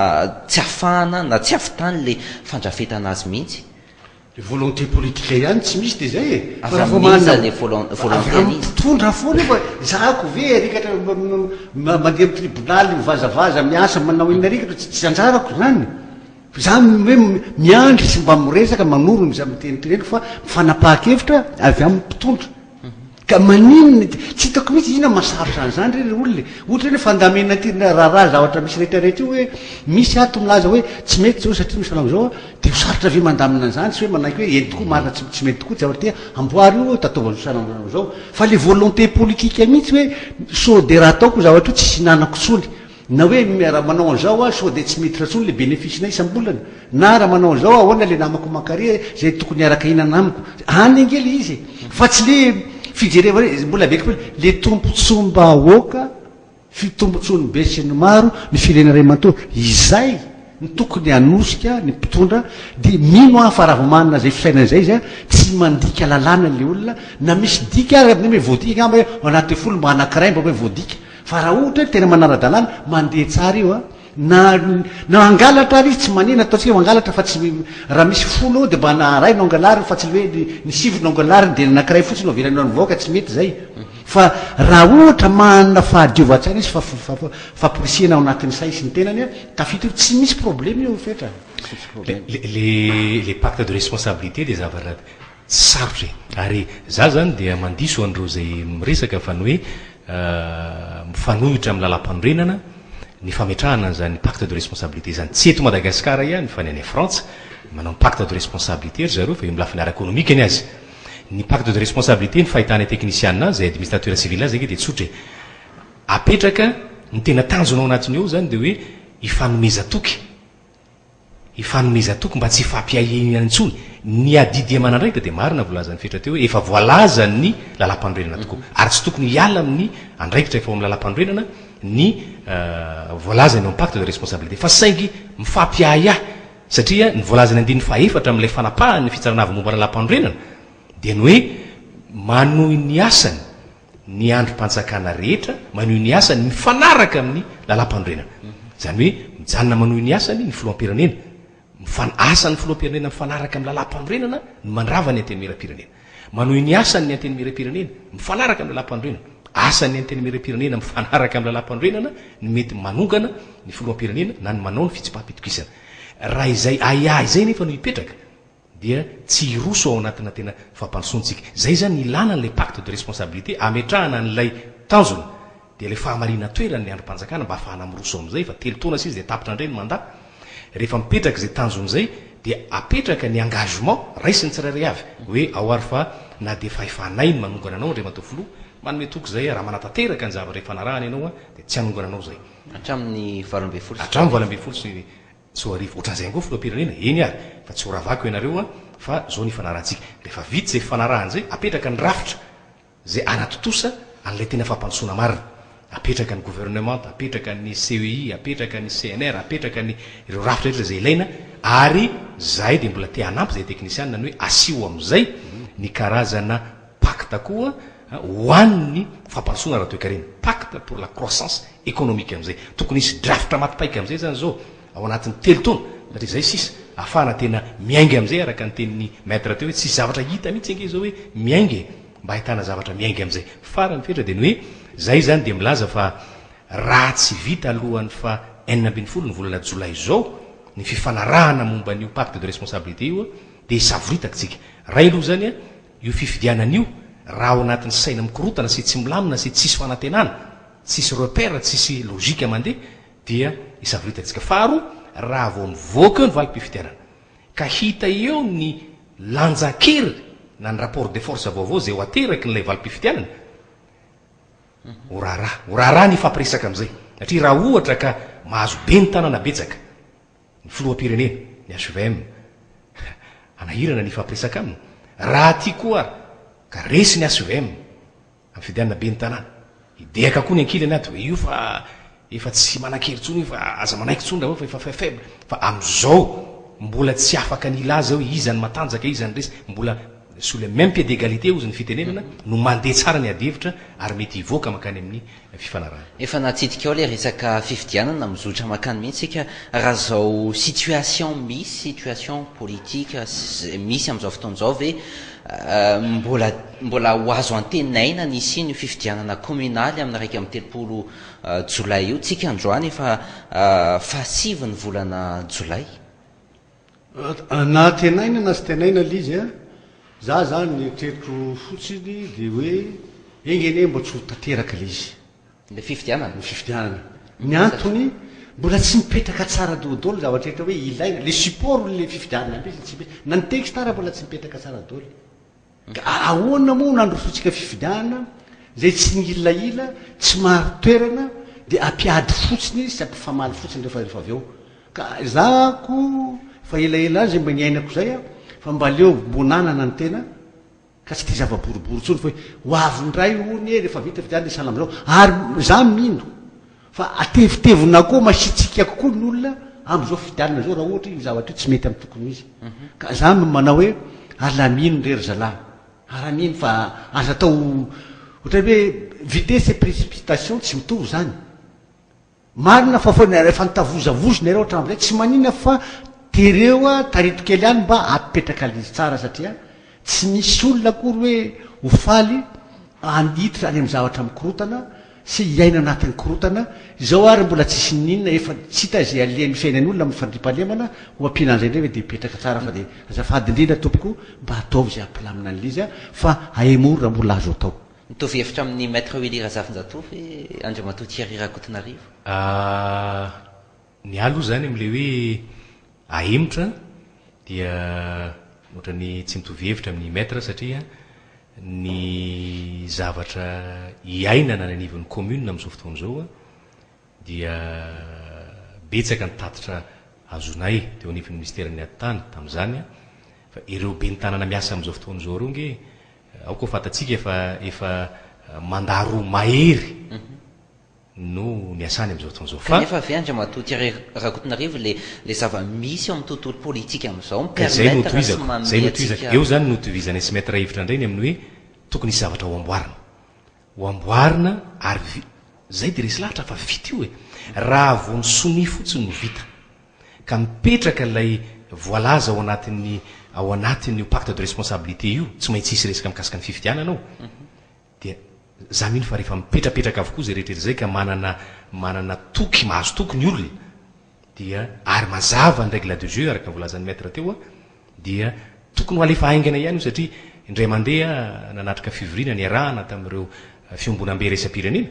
tsy ahafahana na tsy ahavitany ilay fandrafetana azy mihitsy? Le volonté politique ihany tsy misy de zay e! Avy amin'iza le volonté Avy amin'ny mpitondra foana io fa zako ve rikatra mandeha amin'ny tribonaly mivazavaza miasa manao inona rikatra tsy anjarako zany za hoe miandry sy mba miresaka manoro ny za miteniteneko fa fanapahan-kevitra avy amin'ny mpitondra Ka maninona ity? Tsy hitako mihitsy inona mahasarotra an'izany re ry olona e! Ohatra hoe fandamina ity raharaha zavatra misy rehetra rehetra io hoe misy ato milaza hoe tsy mety izao satria misy manao izao dia ho sarotra ve mandamina an'izany tsy hoe manaiky hoe eny tokoa marina tsy tsy mety tokoa ty zavatra ity amboary io tataovana izao sy anao izao fa le volonté politique mihitsy hoe sao dia raha ataoko io zavatra io tsisy hinanako intsony Na hoe raha manao an'izao aho sao dia tsy miditra intsony le bénéfice-nay isam-bolana, na raha manao an'izao aho ahoana le namako mankary izay tokony hiaraka hihinana amiko. Any ange le izy e! Fa tsy le fijerevana hoe, mbola averiko hoe le tombontsoam-bahoaka, fitombotsoan'ny be sy ny maro, ny firenena iray manontolo, izay no tokony hanosika ny mpitondra, dia mino aho fa raha vao manana izay fisainana izay izy tsy mandika lalàna le olona, na misy dika ary amin'ny hoe voadika angamba hoe ao anatin'ny folo mba anankiray mba hoe voadika. Fa raha ohatra hoe tena manara-dalàna, mandeha tsara io a, na na hangalatra ary izy tsy manina, ataontsika hoe mangalatra fa tsy raha misy folo eo dia mba na iray no angalariny fa tsy hoe ny sivy no angalariny dia ny anankiray fotsiny no avelany ho an'ny vahoaka, tsy mety izay. Fa raha ohatra manana fahadiovan-tsaina izy, famporisihana ao anatin'ny sainy sy ny tenany a, tafita io, tsy misy problème io Fetra. Le le le pacte de responsabilité dia zavatra Tsy sarotra e! Ary za zany dia mandiso an'ireo izay miresaka fa ny hoe mifanohitra amin'ny lalampanorenana ny fametrahana an'izany pacte de responsabilité izany. Tsy eto Madagasikara ihany fa ny any Frantsa manao ny pacte de responsabilité ry zareo fa eo amin'ny lafiny ara-ekonomika ny azy. Ny pacte de responsabilité ny fahitanay teknisiana azy, izay administrateur civil azy ange dia tsotra e! Apetraka, ny tena tanjona ao anatiny ao izany dia hoe hifanomezan-toky. Hifanomezan-toky mba tsy hifampiahiahiana intsony. Ny adidy aman'andraikitra dia marina voalazan'i Fetra teo hoe efa voalazan'ny lalàmpanorenana tokoa. Ary tsy tokony hiala amin'ny andraikitra efa ao amin'ny lalàmpanorenana ny voalazany ao amin'ny pacte de responsabilité. Fa saingy mifampiahiahy satria ny voalazan'ny andininy fahaefatra amin'ilay fanapahan'ny fitsarana avo momba ny lalàmpanorenana dia ny hoe manohy ny asany ny andrim-panjakana rehetra manohy ny asany mifanaraka amin'ny lalàmpanorenana. Izany hoe mijanona manohy ny asany ny filoham-pirenena. Mifan, asan'ny filoham-pirenena mifanaraka amin'ny lalàmpanorenana ny mandrava ny antenimieram-pirenena. Manohy ny asany ny antenimieram-pirenena mifanaraka amin'ny lalàmpanorenana. Asan'ny antenimieram-pirenena mifanaraka amin'ny lalàmpanorenana ny mety manongana ny filoham-pirenena na ny manao ny fitsipaham-pitokisana. Raha izay ahiahy izay nefa no hipetraka, dia tsy hiroso ao anatina tena fampandrosoana tsika. Zay zany ilana an'ilay pacte de responsabilité ametrahana an'ilay tanjona dia ilay fahamarinan-toeran'ny andrim-panjakana mba ahafahana miroso amin'izay fa telo taona sisa dia tapitra indray ny mandat. Rehefa mipetraka izay tanjona izay dia apetraka ny engagement raisin'ny tsirairay avy hoe ao ary fa na dia fahefanay ny manongana anao Andriamatoa Filoha, manome toky izay raha manatanteraka ny zavatra ifanarahana ianao dia tsy hanongana anao izay. Hatramin'ny 2018. Hatramin'ny 2018. 2000. Ohatran'izay ihany koa filoham-pirenena, eny ary fa tsy ho ravako ianareo an, fa zao ny ifanarahantsika. Rehefa vita izay fifanarahana izay, apetraka ny rafitra izay hanatontosa an'ilay tena fampandrosoana marina. Apetraka ny gouvernemanta, apetraka ny CEI, apetraka ny CNR, apetraka ny ireo rafitra rehetra izay ilaina ary zahay dia mbola te hanampy izay teknisianina ny hoe asio amin'izay ny karazana pacte koa ho an'ny fampandrosoana ara-toekarena, pacte pour la croissance économique amin'izay. Tokony hisy drafitra maty paika amin'izay izany izao ao anatin'ny telo taona satria izay sisa ahafahana tena miainga amin'izay araka ny tenin'ny Maître teo hoe tsisy zavatra hita mihitsy ange izao hoe miainga e, mba ahitana zavatra miainga amin'izay. Farany fetra dia ny hoe izay izany dia milaza fa raha tsy vita alohan'ny faha 16 ny volana jolay izao ny fifanarahana momba an'io pacte de responsabilité io dia hisavoritaka isika. Ray aloha izany Io fifidianana io raha ao anatin'ny saina mikorotana sy tsy milamina sy tsisy fanantenana, tsisy repère, tsisy logique mandeha dia hisavoritaka-tsika. Faharoa, raha vao mivoaka eo ny valim-pifidianana ka hita eo ny lanjan-kery. na ny rapport de force vaovao izay ho ateraky n'ilay valim-pifidianana, ho raharaha. Ho raharaha ny hifampiresaka amin'izay. Satria raha ohatra ka mahazo ben'ny tanàna betsaka ny filoham-pirenena, ny hvm, hanahirana ny hifampiresaka aminy. Raha aty koa ary ka resy ny hvm, Amin'ny fifidianana ben'ny tanàna. Hidehaka koa ny ankilany ato hoe io fa efa tsy manan-kery intsony io fa aza manaiky intsony raha fa efa faible. Fa amin'izao mbola tsy afaka ny hilaza hoe iza ny matanjaka, iza ny resy. Mbola sur le même pied d'égalité hozy ny fitenenana no mandeha tsara ny adihevitra ary mety hivoaka mankany amin'ny fifanarahana. Efa natsidika ao ilay resaka fifidianana, mizotra mankany mihitsy isika. Raha izao situation misy, situation politique misy amin'izao fotoana izao ve Mbola mbola ho azo antenaina ny hisian'io fifidianana kaominaly amin'ny 31 jolay io. Tsika androany efa fahasivy ny volana jolay. Na antenaina na tsy tenaina ilay izy an, za zany ny eritreritro fotsiny dia hoe enga anie mba tsy ho tanteraka ilay izy. Ilay fifidianana? Ny fifidianana. Ny antony, mbola tsy mipetraka tsara daholo ny zavatra rehetra hoe ilaina, le support le fifidianana mihitsy tsy misy, na ny texte ara mbola tsy mipetraka tsara daholo. Ka ahoana moa no androsoantsika fifidianana izay tsy nihilahila, tsy marin-toerana, dia ampiady fotsiny sy ampifamaly fotsiny rehefa rehefa avy eo. Ka za ko efa elaela any izay mba niainako izay an, fa mba aleo mbo nanana ny tena, Ka tsy tia zava-boribory intsony fa hoe ho avy indray hono e rehefa vita fifidianana dia sahala amin'izao. Ary za mino fa atevitevina koa masiatsiaka kokoa ny olona amin'izao fifidianana izao raha ohatra io zavatra io tsy mety amin'ny tokony ho izy. Ka za no manao hoe alamino re ry zalahy, alamino fa aza atao ohatran'ny hoe vitesse et précipitation tsy mitovy izany. Marina fa efa nitavozavozo nareo hatramin'izay, tsy maninona fa tereo tarito kely ihany mba apetraka ilay izy tsara satria tsy misy olona akory hoe ho faly handitra any amin'ny zavatra mikorotana sy hiaina anatin'ny korotana, izao ary mbola tsisy n'inona efa tsy hita izay alehan'ny fiainan'ny olona amin'ny fandriampahalemana, ho ampiana an'izay indray ve dia hipetraka tsara fa dia azafady indrindra tompoko mba ataovy izay hampilamina an'ilay izy fa ahemory raha mbola azo atao. Mitovy hevitra amin'i Maître Willy Razafinjatovo ve Andriamatoa Thierry Rakotonarivo? Ny ahy aloha izany amin'ilay hoe ahemotra dia ohatran'ny tsy mitovy hevitra amin'i Maître satria ny zavatra iainana any anivon'ny commune amin'izao fotoana izao dia betsaka ny tatitra azonay teo anivon'ny minisiteran'ny atitany tamin'izany fa ireo ben'ny tanàna miasa amin'izao fotoana izao ireo ange Aoka ho fantatsika fa efa mandat roa mahery no niasany amin'izao fotoana izao fa. Kanefa ve Andriamatoa Thierry Rakotonarivo le le zava-misy eo amin'ny tontolo politika amin'izao mi Ka izay no permettre sy tohizako, manome izay no tohizako. antsika. Eo izany no tohizanay sy Maître hevitra indray ny amin'ny hoe tokony hisy zavatra ho amboarina. Ho amboarina ary vi-, izay dia resy lahatra fa vita io e! Raha vao ny sonia fotsiny no vita. Ka mipetraka ilay voalaza ao anatin'ny ao anatin'io pacte de responsabilité io, tsy maintsy hisy resaka mikasika ny fifidianana ao, dia za mino fa rehefa mipetrapetraka avokoa izay rehetra izay ka manana manana toky, mahazo toky ny olona, dia ary mazava ny règle de jeu araka ny voalazan'ny maître teo dia tokony ho alefa haingana ihany io satria indray mandeha nanatrika fivoriana niarahana tamin'ireo fiombonambe iraisam-pirenena,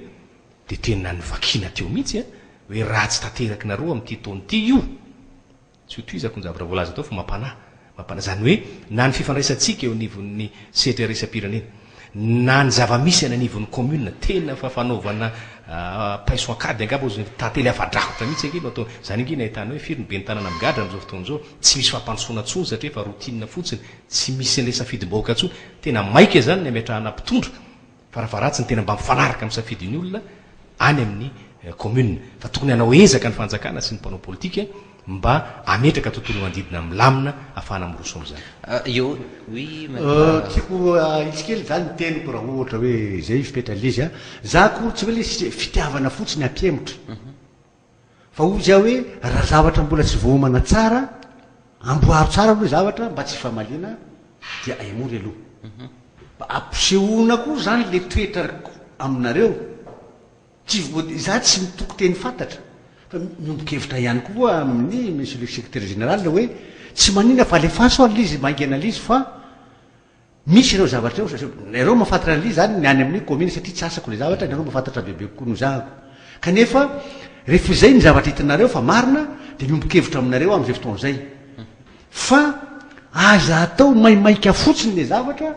Dia tena novakiana teo mihitsy an, hoe raha tsy tanteraky nareo amin'ity taona ity io, tsy ho tohizako ny zavatra voalaza tao fa mampanahy, mampanahy, izany hoe na ny fifandraisantsika eo anivon'ny sehatra iraisam-pirenena, na ny zava-misy any anivon'ny commune, tena fa fanaovana paiso an-kady angamba hozy ny tantely afa-drakotra mihitsy ange no atao, izany ange no ahitana hoe firy ny ben'ny tanàna migadra amin'izao fotoana izao, tsy misy fampandrosoana intsony satria efa routine fotsiny, tsy misy an'ilay safidim-bahoaka intsony, tena maika izany ny hametrahana mpitondra. Farafaharatsiny tena mba mifanaraka amin'ny safidin'ny olona any amin'ny commune. Fa tokony hanao ezaka ny fanjakana sy ny mpanao politika mba hametraka tontolo manodidina milamina ahafahana miroso amin'izany. Eo, oui maître. Tiako ahitsy kely zany ny teniko raha ohatra hoe zay fetra le izy a. Za akory tsy hoe le fitiavana fotsiny hampihemotra. Fa hozy aho hoe raha zavatra mbola tsy voaomana tsara, amboaro tsara aloha zavatra mba tsy hifamaliana dia ahemory aloha. Mba ampisehoana koa zany le toetra aminareo. Tsy voa, za tsy mitoko teny fantatra fa miombon-kevitra ihany koa amin'ny Monsieur le Secrétaire Général hoe tsy maninona fa alefaso ary le izy maingana le izy fa Misy ireo zavatra ireo satria nareo mahafantatra an'ilay izy zany ny any amin'ny commune satria tsy asako ilay zavatra, nareo mahafantatra bebe kokoa noho zahako. Kanefa rehefa izay ny zavatra hitanareo fa marina dia miombon-kevitra aminareo aho amin'izay fotoana izay. Fa. Aza atao maimaika fotsiny le zavatra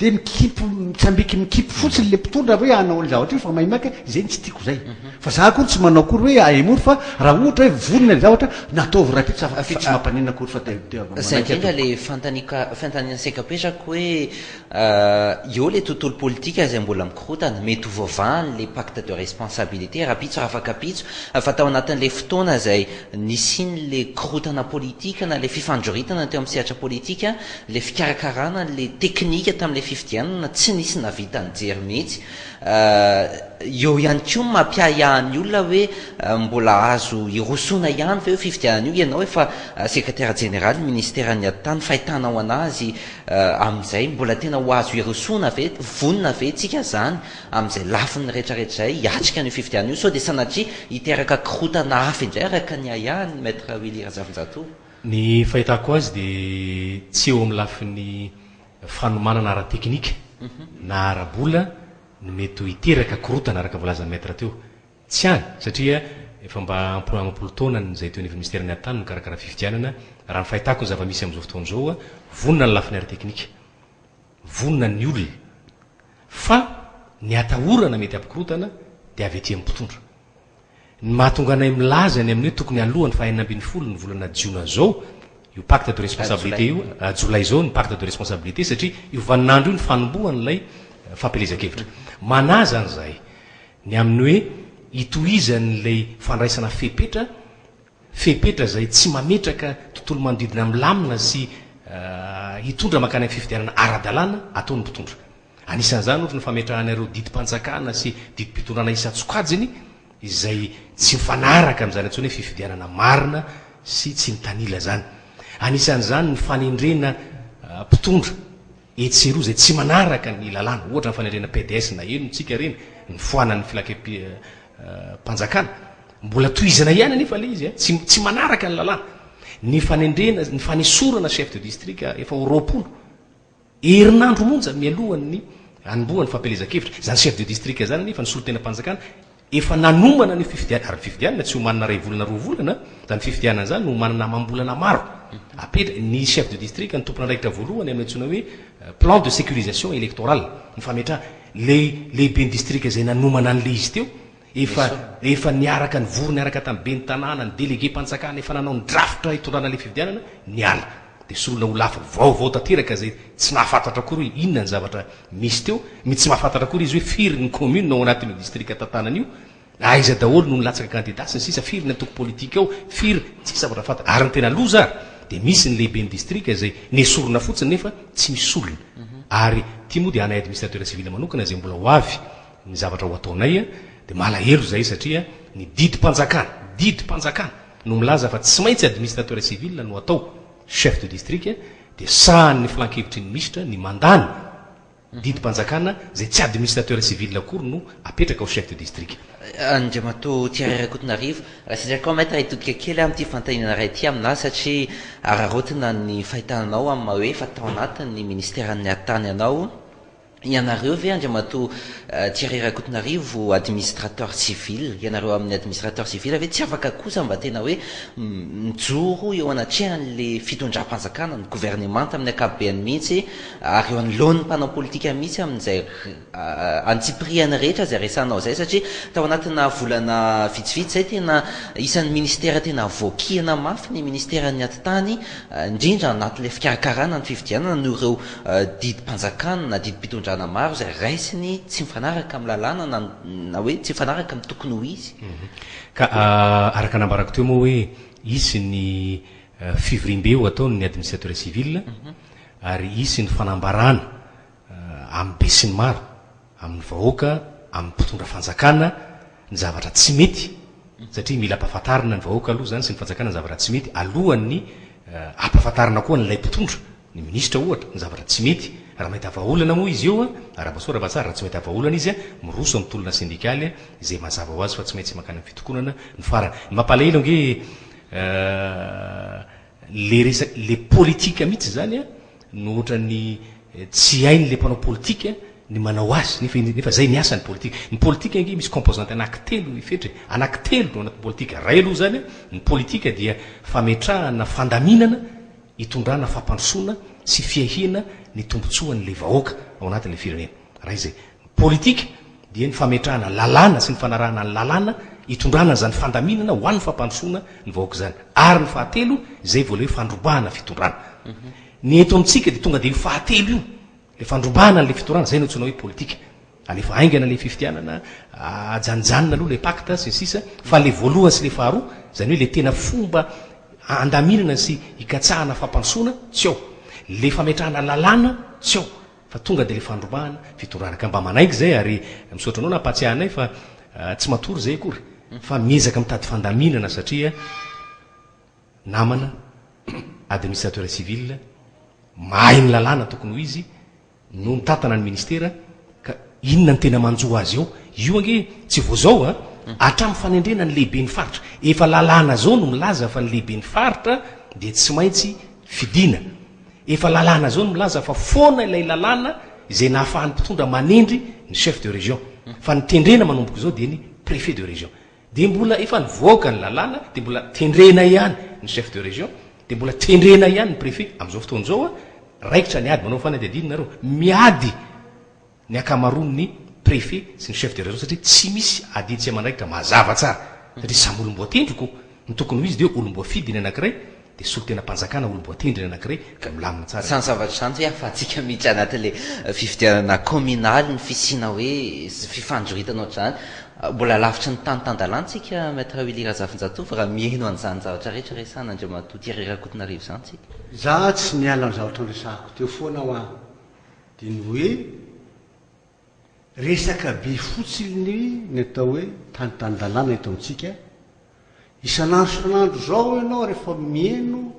de mikimpy mitsambiky mikimpy fotsiny le mpitondra hoe hanao an'le zavatra io fa maimaika, izay no tsy tiako izay. Fa za akory tsy manao akory hoe ahemory fa raha ohatra hoe vonona le zavatra na ataovy rahampitso afaka fety tsy mampaninona akory fa de Zay manaiky aho indrindra tompoko. le fanontaniako fanontaniana saika apetrako hoe Eo ilay tontolo politika izay mbola mikorotana, mety ho voavahany ilay pacte de responsabilité rahampitso rafakampitso, fa tao anatin'ilay fotoana izay nisian'ilay korotana politika na ilay fifandroritana teo amin'ny sehatra politika, ilay fikarakarana an'ilay teknika tamin'ilay fifidianana tsy nisy nahavita nijery mihitsy. Eo ihany koa ny mampiahiahy ny olona hoe mbola azo hirosoana ihany ve io fifidianana io, ianao efa sekretera jeneralin'ny ministeran'ny atitany, fahitanao an'azy Amin'izay mbola tena ho azo irosoana ve, vonona ve tsika zany amin'izay lafiny rehetra rehetra izay hiatrika an'io fifidianana io sao dia sanatria hiteraka korontana hafa indray araka ny ahiahin'ny Maître Willy Razafinjatovo? Ny fahitako azy dia tsy eo amin'ny lafiny fanomanana ara-teknika na ara-bola no mety ho hiteraka korontana araka ny voalazan'ny Maître teo. Tsy any, satria efa mba amam-polo taonany izay teo anivon'ny minisiteran'ny Atitany mikarakara fifidianana, raha ny fahitako ny zava-misy amin'izao fotoana izao, vonona ny lafiny ara-teknika, vonona ny olona, fa ny atahorana mety hampikorontana dia avy aty amin'ny mpitondra. Ny mahatonga anay milaza ny amin'ny hoe tokony alohan'ny faha 16 ny volana jiona izao io pacte de responsabilité io, jolay izao ny pacte de responsabilité satria io vaninandro io ny fanombohan'ilay fampielezan-kevitra. Manahy izany izahay. Ny amin'ny hoe hitohizan'ilay fandraisana fepetra, fepetra izay tsy mametraka tontolo manodidina milamina sy hitondra mankany amin'ny fifidianana ara-dalàna ataon'ny mpitondra. Anisan'izany ohatra ny fametrahana ireo didim-panjakana sy didim-pitondrana isan-tsokajiny izay tsy mifanaraka amin'izany antsoina hoe fifidianana marina sy tsy mitanila izany. Anisan'izany ny fanendrena mpitondra. Etsy sy eroa izay tsy manaraka ny lalàna, ohatra ny fanendrena pds na eno tsika ireny, ny foanan'ny filankevim-panjakana, mbola tohizana ihany anefa ilay izy, tsy tsy manaraka ny lalàna. Ny fanendrena, ny fanesorana chef de district efa ho 20 herinandro monja mialohan'ny hanombohan'ny fampielezan-kevitra. Izany chef de district izany anefa ny solontenam-panjakana Efa nanomana ny fifidianana, ary ny fifidianana tsy omanina iray volana roa volana, izany fifidianana izany omanina amam-bolana maro. Apetra, ny chef de district no tompon'andraikitra voalohany amin'ny antsoina hoe plan de sécurisation électorale, ny fametrahana, ilay lehiben'ny district izay nanomana an'ilay izy teo, efa efa niaraka nivory niaraka tamin'ny ben'ny tanàna, ny délégué-mpanjakana, efa nanao ny drafitra hitondrana ilay fifidianana, niala. Dia solona ho lafiny vaovao tanteraka izay tsy nahafantatra akory hoe inona ny zavatra misy teo, ny tsy mahafantatra akory izy hoe firy ny commune ao anatin'io district tantanany io, aiza daholo no nilatsaka candidat sy ny sisa, firy ny antoko politique ao, firy, tsisy zavatra fantany, ary ny tena loza ary dia misy ny lehiben'ny district izay nesorina fotsiny nefa tsy misy solony, ary ity moa dia anay administrateur civil manokana izay mbola ho avy ny zavatra ho ataonay dia malahelo izahay satria ny didim-panjakana, didim-panjakana no milaza fa tsy maintsy administrateur civil no atao chef de district dia sahan'ny filankevitry ny minisitra ny mandany didim-panjakana izay tsy administrateur civil akory no apetraka ho chef de district. Andriamatoa Thierry Rakotonarivo, raha sendra koa Maître hitodika kely aho amin'ity fanontaniana iray ity aminà satria araraotina ny fahitana anao amin'ny maha hoe efa tao anatin'ny ministeran'ny atitany anao. Ianareo ve Andriamatoa Thierry Rakotonarivo administrateur civil, ianareo amin'ny administrateur civil ve tsy afaka kosa mba tena hoe mijoro eo anatrehan'le fitondram-panjakana, ny governemanta amin'ny ankapobeany mihitsy ary eo anoloan'ny mpanao politika mihitsy amin'izay antsipirihany rehetra izay resahanao izay satria tao anatina volana vitsivitsy izay tena isan'ny ministera tena voakihana mafy ny ministeran'ny atitany indrindra anatin'ilay fikarakarana ny fifidianana noho ireo didim-panjakana na didim-pitondrana maro izay raisiny tsy mifanaraka amin'ny lalàna na na hoe tsy mifanaraka amin'ny tokony ho izy. Ka araka nambarako teo moa hoe hisy ny fivoriambe ho ataon'ny administrateur civil ary hisy ny fanambarana amin'ny besinimaro amin'ny vahoaka, amin'ny mpitondra fanjakana ny zavatra tsy mety satria mila ampahafantarina ny vahoaka aloha izany sy ny fanjakana ny zavatra tsy mety alohan'ny ampahafantarina koa an'ilay mpitondra, ny minisitra ohatra, ny zavatra tsy mety. Raha mahita vahaolana moa izy eo, arahaba soa arahaba tsara, raha tsy mahita vahaolana izy, miroso amin'ny tolona sendikaly izay mazava ho azy fa tsy maintsy mankany amin'ny fitokonana ny farany. Ny mampalahelo ange le resaka, le politika mihitsy izany no ohatran'ny tsy hain'le mpanao politika ny manao azy nefa nefa zay ny asany politika. Ny politika ange misy composante anaky telo i Fetra e, anaky telo no anatin'ny politika. Ray aloha zany ny politika dia fametrahana fandaminana. hitondrana fampandrosoana sy fiahiana ny tombontsoan'ilay vahoaka ao anatin'ilay firenena. Raha izay. Ny politika dia ny fametrahana lalàna sy ny fanarahana ny lalàna hitondrana an'izany fandaminana ho an'ny fampandrosoana ny vahoaka izany. Ary ny fahatelo, izay vao ilay hoe fandrobahana fitondrana. Ny eto amintsika dia tonga dia io fahatelo io, ilay fandrobahana an'ilay fitondrana, izay no antsoina hoe politika. Alefa haingana ilay fifidianana, ajanonjanona aloha ilay pacte sy ny sisa, fa ilay voalohany sy ilay faharoa, izany hoe ilay tena fomba andaminana sy hikatsahana fampandrosoana, tsy ao. Ilay fametrahana lalàna, tsy ao. Fa tonga dia ilay fandrobahana fitondrana. Ka mba manaiky izay ary misaotra anao nampahatsiahy anay fa tsy matory izay akory fa miezaka mitady fandaminana satria namana administrateur civil mahay ny lalàna tokony ho izy no mitantana ny ministera ka inona no tena manjo azy eo? Io ange tsy vao zao a! Hatramin'ny fanendrena ny lehiben'ny faritra. Efa lalàna zao no milaza fa ny lehiben'ny faritra dia tsy maintsy fidiana. Efa lalàna zao no milaza fa foana ilay lalàna izay nahafahan'ny mpitondra manendry ny chef de région. Fa ny tendrena manomboka izao dia ny préfet de région. Dia mbola efa nivoaka ny lalàna dia mbola tendrena ihany ny chef de région, dia mbola tendrena ihany ny préfet. Amin'izao fotoana izao a, raikitra ny ady, manao fanadihadiana nareo, miady ny ankamaroan'ny préfet sy ny chef de région satria tsy misy adidy sy aman'andraikitra mazava tsara satria samy olom-boatendry ko, ny tokony ho izy dia olom-boafidy ny anankiray dia solontenam-panjakana olom-boatendry ny anankiray ka milamina tsara ny Izany zavatra izany ve ahafahantsika miditra anatin'ilay fifidianana kaominaly ny fisiana hoe fifandroritana ohatr'izany? Mbola lavitry ny tany tan-dalàna isika Maître Willy Razafinjatovo raha miheno an'izany zavatra rehetra resahan'Andriamatoa Thierry Rakotonarivo izany isika. Za tsy miala amin'ny zavatra noresahako teo foana hoa dia ny hoe resaka be fotsiny ny atao hoe tany tan-dalàna eto amintsika, isan'andro isan'andro izao ianao rehefa miheno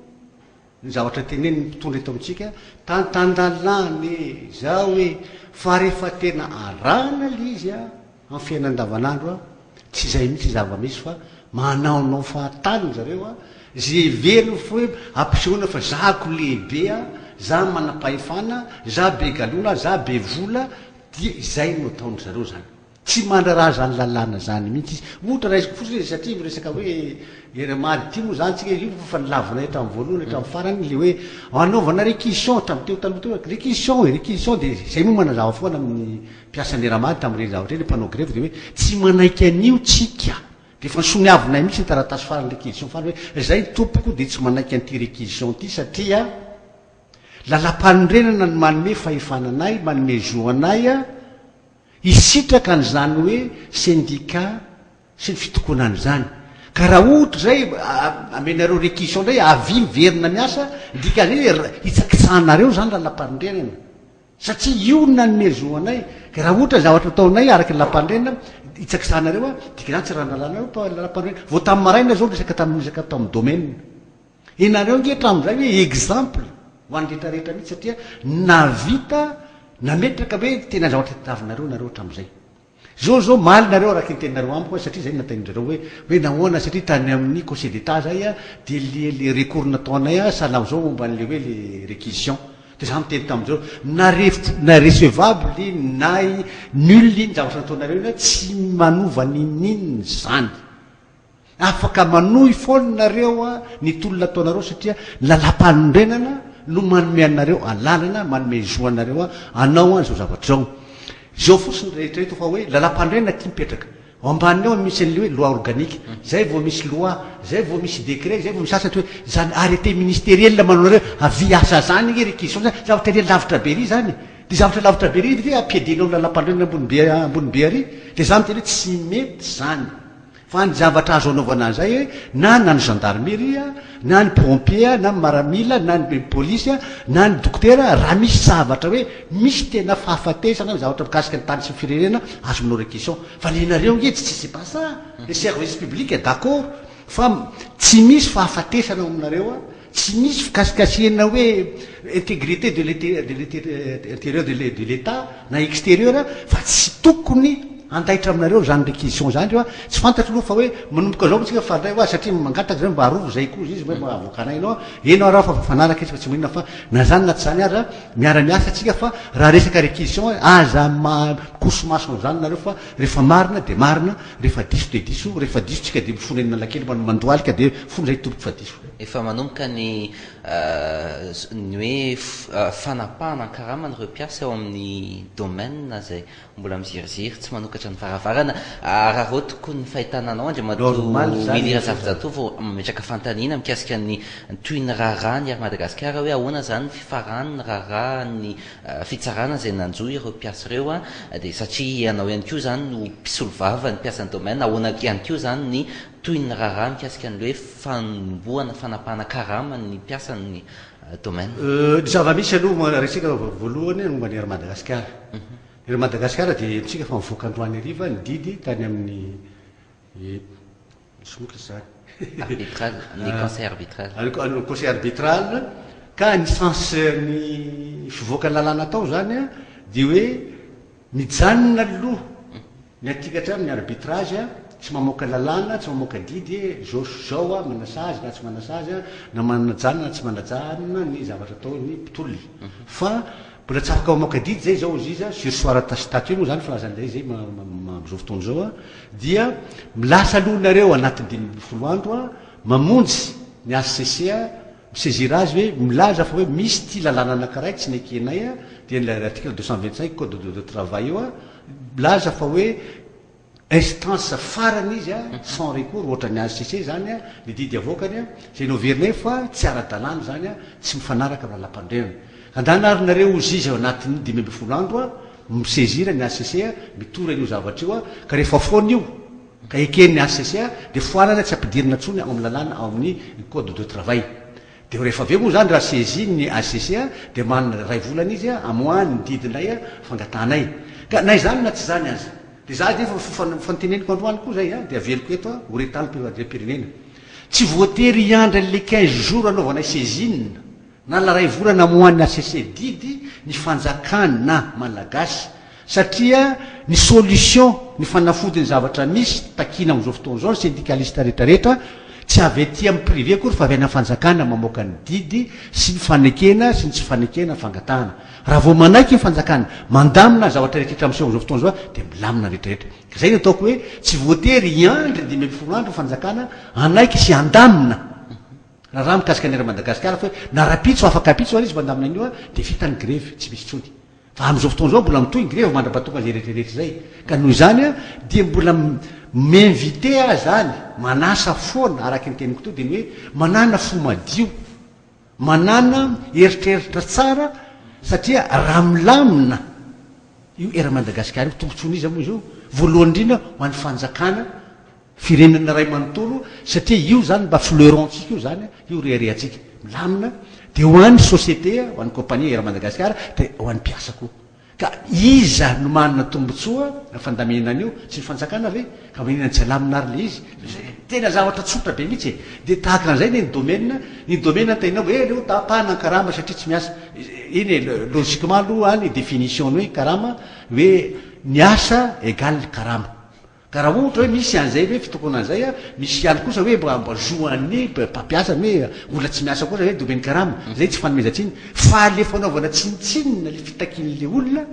ny zavatra tenenin'ny mpitondra eto amintsika, tany tan-dalàna e, izao e, fa rehefa tena arahana ilay izy an, Amin'ny fiainana andavanandro a, tsy izay mihitsy ny zava-misy fa manaonao fahatany ry zareo a, izay heveriny fa hoe ampisehoana fa za ko lehibe a, za manam-pahefana, za be galona, za be vola, dia izay no ataon-dry zareo izany. Tsy mandraharaha izany lalàna izany mihitsy izy. Ohatra raisiko fotsiny e, satria miresaka hoe Irmad ity moa izany tsika io fa nilavinay hatramin'ny voalohany hatramin'ny farany ilay hoe anaovana réquisition hatramin'ny teo taloha teo, réquisition e, réquisition dia izay moa manazava foana amin'ny Mpiasan'ny Ramad tamin'ireny zavatra ireny, mpanao grevy dia hoe tsy manaiky an'io tsika. Dia efa nosoniavinay mihitsy ny taratasy farany, réquisition farany hoe izay tompoko dia tsy manaiky an'ity réquisition ity satria lalàmpanorenana no manome fahefana anay, manome zo anay hisitraka an'izany hoe syndicat sy ny fitokonana izany. Ka raha ohatra izay amenareo réquisition indray avia miverina miasa, ny dikan'izay hoe hitsakitsahanareo izany lalàmpanorenana. Satria io no nanome zo anay, ka raha ohatra ny zavatra ataonay araka ny lampanorenana, hitsakitsahanareo aho, dikan'izany tsy raha-nalànareo fa lampanorenana. Vao tamin'ny maraina izao niresaka tamin'ny resaka tao amin'ny domaine. Ianareo ange hatramin'izay hoe exemple ho an'ny rehetra rehetra mihitsy satria nahavita nametraka hoe tena zavatra tadiavinareo nareo hatramin'izay. Zao zao maly nareo araka ny teninareo amiko satria zay no natain'drareo hoe hoe nahoana satria tany amin'ny conseil d'etat zay a de le le recours nataonay a sahala amzao momba an'le hoe le réquisition de za miteny tamin'zareo na ref na recevable iny na nul iny zavatra nataonareo iny a tsy manova n'inon'inona zany. Afaka manohy foana nareo a ny tolona ataonareo satria ny lalam-panorenana no manome anareo alalana, manome zo anareo a hanao an izao zavatra izao. Izao fotsiny rehetra eto fa hoe lalam-panorenana ity mipetraka. Ao ambaniny ao misy an'ilay hoe loi organique, zay vao misy loi, zay vao misy décret, zay vao misy asa hoe zany arrêté ministériel manao anareo avia hiasa zany ange réquisition zany, zavatra ery lavitra be ery zany e. Dia zavatra lavitra be ery ve ampiadianao ny lalam-panorenana ambony be ambony be ary? Dia za miteny hoe tsy mety zany. Fa ny zavatra azo anaovana an'izay hoe na na ny gendarmerie na ny pompier na ny maramila na ny polisy na ny dokotera raha misy zavatra hoe misy tena fahafatesana zavatra mikasika ny tany sy ny firenena azo manao réquisition fa ny anareo nge tsy c'est pas ça le service public d'accord fa tsy misy fahafatesana ao aminareo tsy misy fikasikasihana hoe intégrité de l'intérieur de l'état na extérieur fa tsy tokony. Handaitra aminareo izany réquisition izany io a! Tsy fantatro aloha fa hoe manomboka izao tsika fa ndray hoa satria mangataka zay mba arovy zay koa izy hoe mba avoakanay enao a! Eny ara fa mifanaraka izy fa tsy maninona fa na zany na tsy zany aza miara miasa tsika fa raha resaka réquisition aza mikoso maso an'izany nareo fa rehefa marina dia marina rehefa diso dia diso rehefa diso tsika dia mifona eny Analakely mandohalika dia fona zay tompoko fa diso. Efa manomboka ny ny hoe fanapahana ny karaman'ireo mpiasa ao amin'ny domaine izay Mbola miziriziry tsy manokatra ny varavarana. Araraotiko ny fahitana anao Andriamatoa Willy Razafinjatovo mametraka fanontaniana mikasika ny tohin'ny raharaha ny Air Madagascar hoe ahoana izany ny fifaran'ny raharahan'ny fitsarana izay nanjo ireo mpiasa ireo dia satria ianao ihany koa izany no mpisolovava ny mpiasan'ny domaine ahoana ihany koa izany ny tohin'ny raharaha mikasika ny hoe fanombohana fanapahana karama ny mpiasan'ny domaine. Ny zava-misy aloha resaka voalohany momba ny Air Madagascar. Ery Madagasikara dia henontsika fa nivoaka androany hariva ny didy tany amin'ny misy izany. Arbitral, ny conseil arbitral. Ny conseil arbitral ka ny sens ny fivoakan'ny lalàna tao izany dia hoe mijanona aloha Ny aty hatramin'ny arbitrage tsy mamoaka lalàna, tsy mamoaka didy hoe zao sy zao a, manasazy na tsy manasazy a, na manajanona na tsy manajanona ny zavatra ataon'ny mpitolona. Fa mbola tsy afaka mamoaka didy zay zao ozy izy a, sursoir ta statut moa zany filazan'ilay zay amin'izao fotoana izao a, dia milasa aloha nareo anatin'ny 15 andro a, mamonjy ny HCC a, mi-saisir azy hoe milaza fa hoe misy ity lalàna anankiray tsy nekenay a, dia ny article 225 code de travail io a, Milaza fa hoe instance farany izy a, sans recours, ohatran'ny HCC izany a, ny didy avoakany a, izay noheverinay fa tsy ara-dalàna izany a, tsy mifanaraka amin'ny lalàmpanorenana. Andana ary nareo hozy izy ao anatin'ny 15 andro a, mi-saisir ny HCC a, mitory an'io zavatra io a, ka rehefa foana io, ka eken'ny HCC a, dia foanana tsy ampidirina intsony ao amin'ny lalàna ao amin'ny code de travail. Dia rehefa avy eo moa izany raha saisie ny HCC dia manana iray volana izy hamoahany ny didy indray fangatahanay. Ka na izany na tsy izany aza dia za dia efa fanteneniko androany koa izay dia averiko eto ho retalim-pirenena. Tsy voatery hiandry an'ilay 15 jours hanaovanay saisine na iray volana hamoahan'ny HCC didy ny fanjakana malagasy Satria ny solution, ny fanafody ny zavatra misy takiana amin'izao fotoana izao ny syndicaliste rehetra rehetra, tsy avy aty amin'ny privé akory fa avy any amin'ny fanjakana mamoaka ny didy sy ny fanekena sy ny tsy fanekena ny fangatahana. Raha vao manaiky ny fanjakana mandamina ny zavatra rehetra rehetra miseho amin'izao fotoana izao dia milamina ny rehetra rehetra. Ka izay no ataoko hoe tsy voatery hiandry 15 andro ny fanjakana hanaiky sy handamina raharaha mikasika ny Air Madagascar fa hoe na rahampitso afaka ampitso ary izy mandamina an'io dia vita ny grevy tsy misy intsony. Fa amin'izao fotoana izao mbola mitohy ny grevy mandra-pahatonga izay rehetra rehetra izay. Ka noho izany dia mbola mi-inviter aho izany, manasa foana araka ny teniko teo dia ny hoe manàna fo madio, manàna eritreritra tsara satria raha milamina io Air Madagascar io, tombontsoan'iza moa izy io? Voalohany indrindra ho an'ny fanjakana Firenena iray manontolo satria io zany mba fleuron-tsika io zany, io reharehantsika. Milamina dia ho an'ny société, ho an'ny compagnie Air Madagascar dia ho an'ny mpiasa koa. Ka iza no manana tombotsoa amin'ny fandaminana an'io? Tsy ny fanjakana ve? Ka maninona tsy alamina ary ilay izy? Tena zavatra tsotra be mihitsy e! Dia tahaka an'izay anie ny domaine, ny domaine antenainao hoe aleo tapahana ny karama satria tsy miasa. Eny e, logiquement aloha any définition ny hoe karama hoe ny asa égale karama. Ka raha ohatra hoe misy an'izay hoe fitokonana izay a, misy ihany kosa hoe mba mba zo an'ny mpampiasa ny hoe olona tsy miasa kosa hoe dia omeny karama, izay tsy fanomezan-tsiny fa le fanaovana tsinontsinona le fitakian'le olona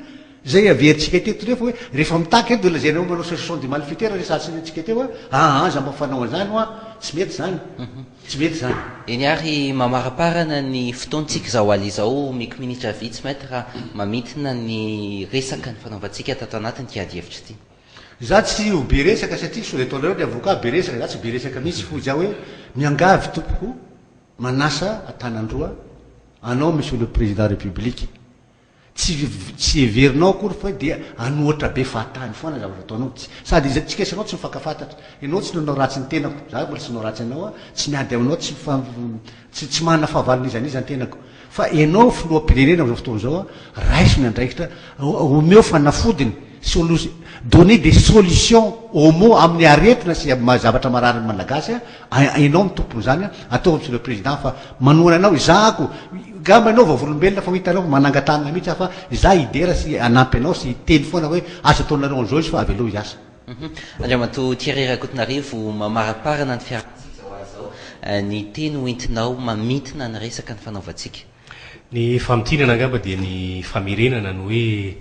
izay averintsika teto nefa hoe rehefa mitaky eto dia lazainao manao association de malfaiteurs resahantsika teo a, aa za mba fanao an'izany hoa, tsy mety izany, tsy mety izany. Eny ary mamaraparana ny fotoantsika izao alina izao, omeko minitra vitsy Maître mamintina ny resaka nifanaovantsika tato anatin'ity adihevitra ity. Za tsy ho be resaka satria sao dia ataonareo ny avocat be resaka, za tsy be resaka mihitsy hoy za hoe miangavy tompoko manasa antanandroa anao monsieur le président république tsy tsy heverinao akory fa dia anohatra be fahatany foana zavatra ataonao tsy sady iza tsika sy anao tsy mifankafantatra ianao tsy nanao ratsy ny tenako za mbola tsy nanao ratsy anao aho tsy miady aminao tsy tsy tsy manana fahavalo n'iza n'iza ny tenako fa ianao filoham-pirenena amin'izao fotoana izao raiso ny andraikitra omeo fanafodiny. solu- donner des solutions aux maux amin'ny aretina sy amin'ny zavatra marary ny Malagasy a, ianao no tompon'izany a, ataovy Monsieur le Président fa manohana anao izahako, ngamba ianao vavolombelona fa ho hitanao fa manangan-tanana mihitsy aho fa izaho hidera sy hanampy anao sy hiteny foana hoe aza ataonareo an'izao izy fa avelao hiasa. Andriamatoa Thierry Rakotonarivo, mamaraparana ny fiarahantsika izao ary izao, ny teny ho entinao mamintina ny resaka nifanaovantsika. Ny famintinana angamba dia ny famerenana ny hoe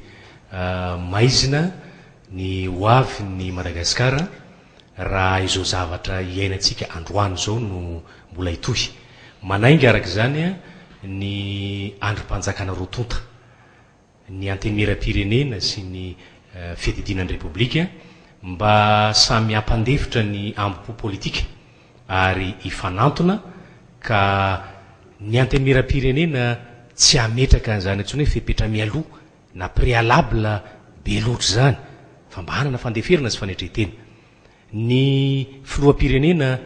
maizina ny ho avin'i Madagasikara raha izao zavatra iainantsika androany izao no mbola hitohy. Manainga araka izany ny andrim-panjakana roa tonta. ny Antenimierampirenena sy ny Fiadidiana ny Repoblika mba samy hampandefitra ny ambo-po politika ary hifanantona ka ny Antenimierampirenena tsy hametraka an'izany intsony hoe fepetra mialoha na préalable be loatra izany fa mba hanana fandeferana sy fanetren-tena. Ny filoham-pirenena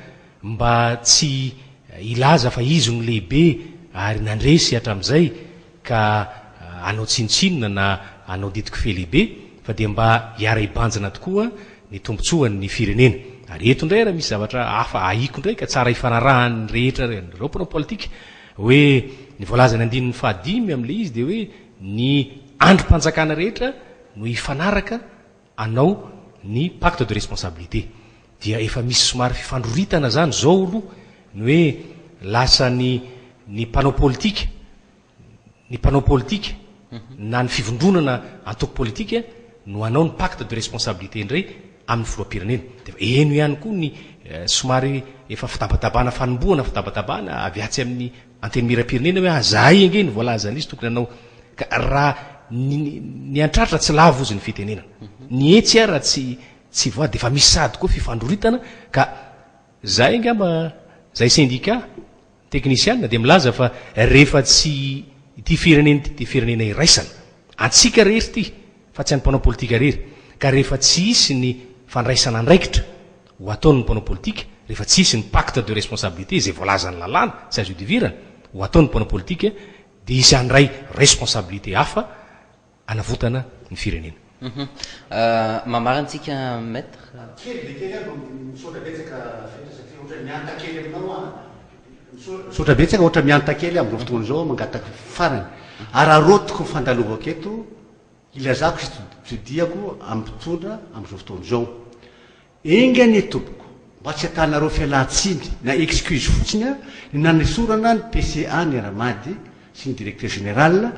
mba tsy hilaza fa izy no lehibe ary nandresy hatramin'izay ka hanao tsinontsinona na hanao didin-kofehy lehibe fa dia mba hiara-hibanjina tokoa ny tombontsoan'ny firenena. Ary eto indray ary misy zavatra hafa ahiako indray ka tsara hifanarahan'ny rehetra ireo mpanao politika hoe ny voalazan'ny andininy fahadimy amin'ilay izy dia hoe ny andrim-panjakana rehetra no hifanaraka anao ny pacte de responsabilité dia efa misy somary fifandroritana zany zao aloha ny hoe lasa ny ny mpanao politika ny mpanao politika na ny fivondronana antoko politika no hanao ny pacte de responsabilité indray amin'ny filoham-pirenena dia efa heno ihany koa ny somary efa fitabatabana fanombohana fitabatabana avy atsy amin'ny Antenimierampirenena hoe ah zahay ange no voalazan'izy tokony hanao ka raha ny ny antratra tsy lavo ozy ny fitenenana ny etsy ara tsy tsy voa de efa misy sady koa fifandroritana ka zahay angamba zahay syndicat teknisiana de milaza fa rehefa tsy ity firenena ity de firenena iraisana antsika rery ity fa tsy an'ny mpanao politika rery ka rehefa tsy hisy ny fandraisana andraikitra ho ataon'ny mpanao politika rehefa tsy hisy ny pacte de responsabilité izay voalazan'ny lalàna tsy azo ihodivirana ho ataon'ny mpanao politika dia hisy handray responsabilité hafa hanavotana ny firenena. Mamarana tsika Maître. Kely dia kely aho no misaotra betsaka Fetra satria ohatran'ny mihanta kely aminao aho. Misaotra betsaka ohatra mihanta kely amin'izao fotoana izao mangataka farany. Araraotiko ny fandalovako eto Ilazako sy todiako amin'ny mpitondra amin'izao fotoana izao. Enga anie tompoko mba tsy atanareo fialan-tsiny na excuse fotsiny ny nanesorana ny PCA ny Ramady sy ny Directeur Général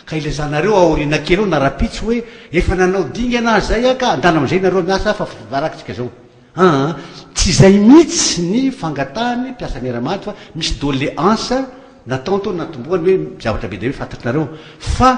ka ilazanareo aoriana kely ao na rapitso hoe efa nanao dingana aho zay ka andana amin'izay nareo miasa fa varakitsika zao. Aa tsy izay mihitsy ny fangatahany mpiasan'ny Air-Mad fa misy doléance nataony tao natombohany hoe zavatra be dia be fantatrareo fa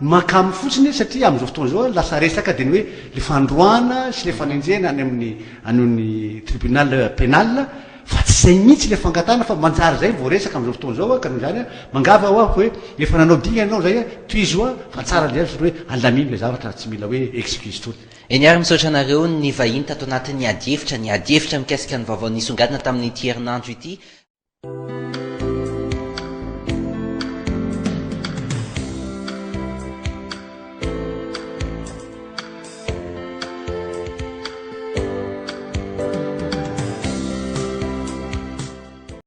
ny mahakamo fotsiny satria amin'izao fotoana izao lasa resaka dia ny hoe le fandroahana sy le fanenjehana any amin'ny any amin'ny tribunal pénal fa tsy izay mihitsy le fangatahana fa manjary izay vao resaka amin'izao fotoana izao ka noho izany mangava ho aho hoe efa nanao dingana ianao izay tohizo fa tsara indrindra satria hoe alamino le zavatra tsy mila hoe excuse intsony. Eny ary misaotra anareo ny vahiny tato anatin'ny adihevitra, ny adihevitra mikasika ny vaovao nisongadina tamin'ity herinandro ity.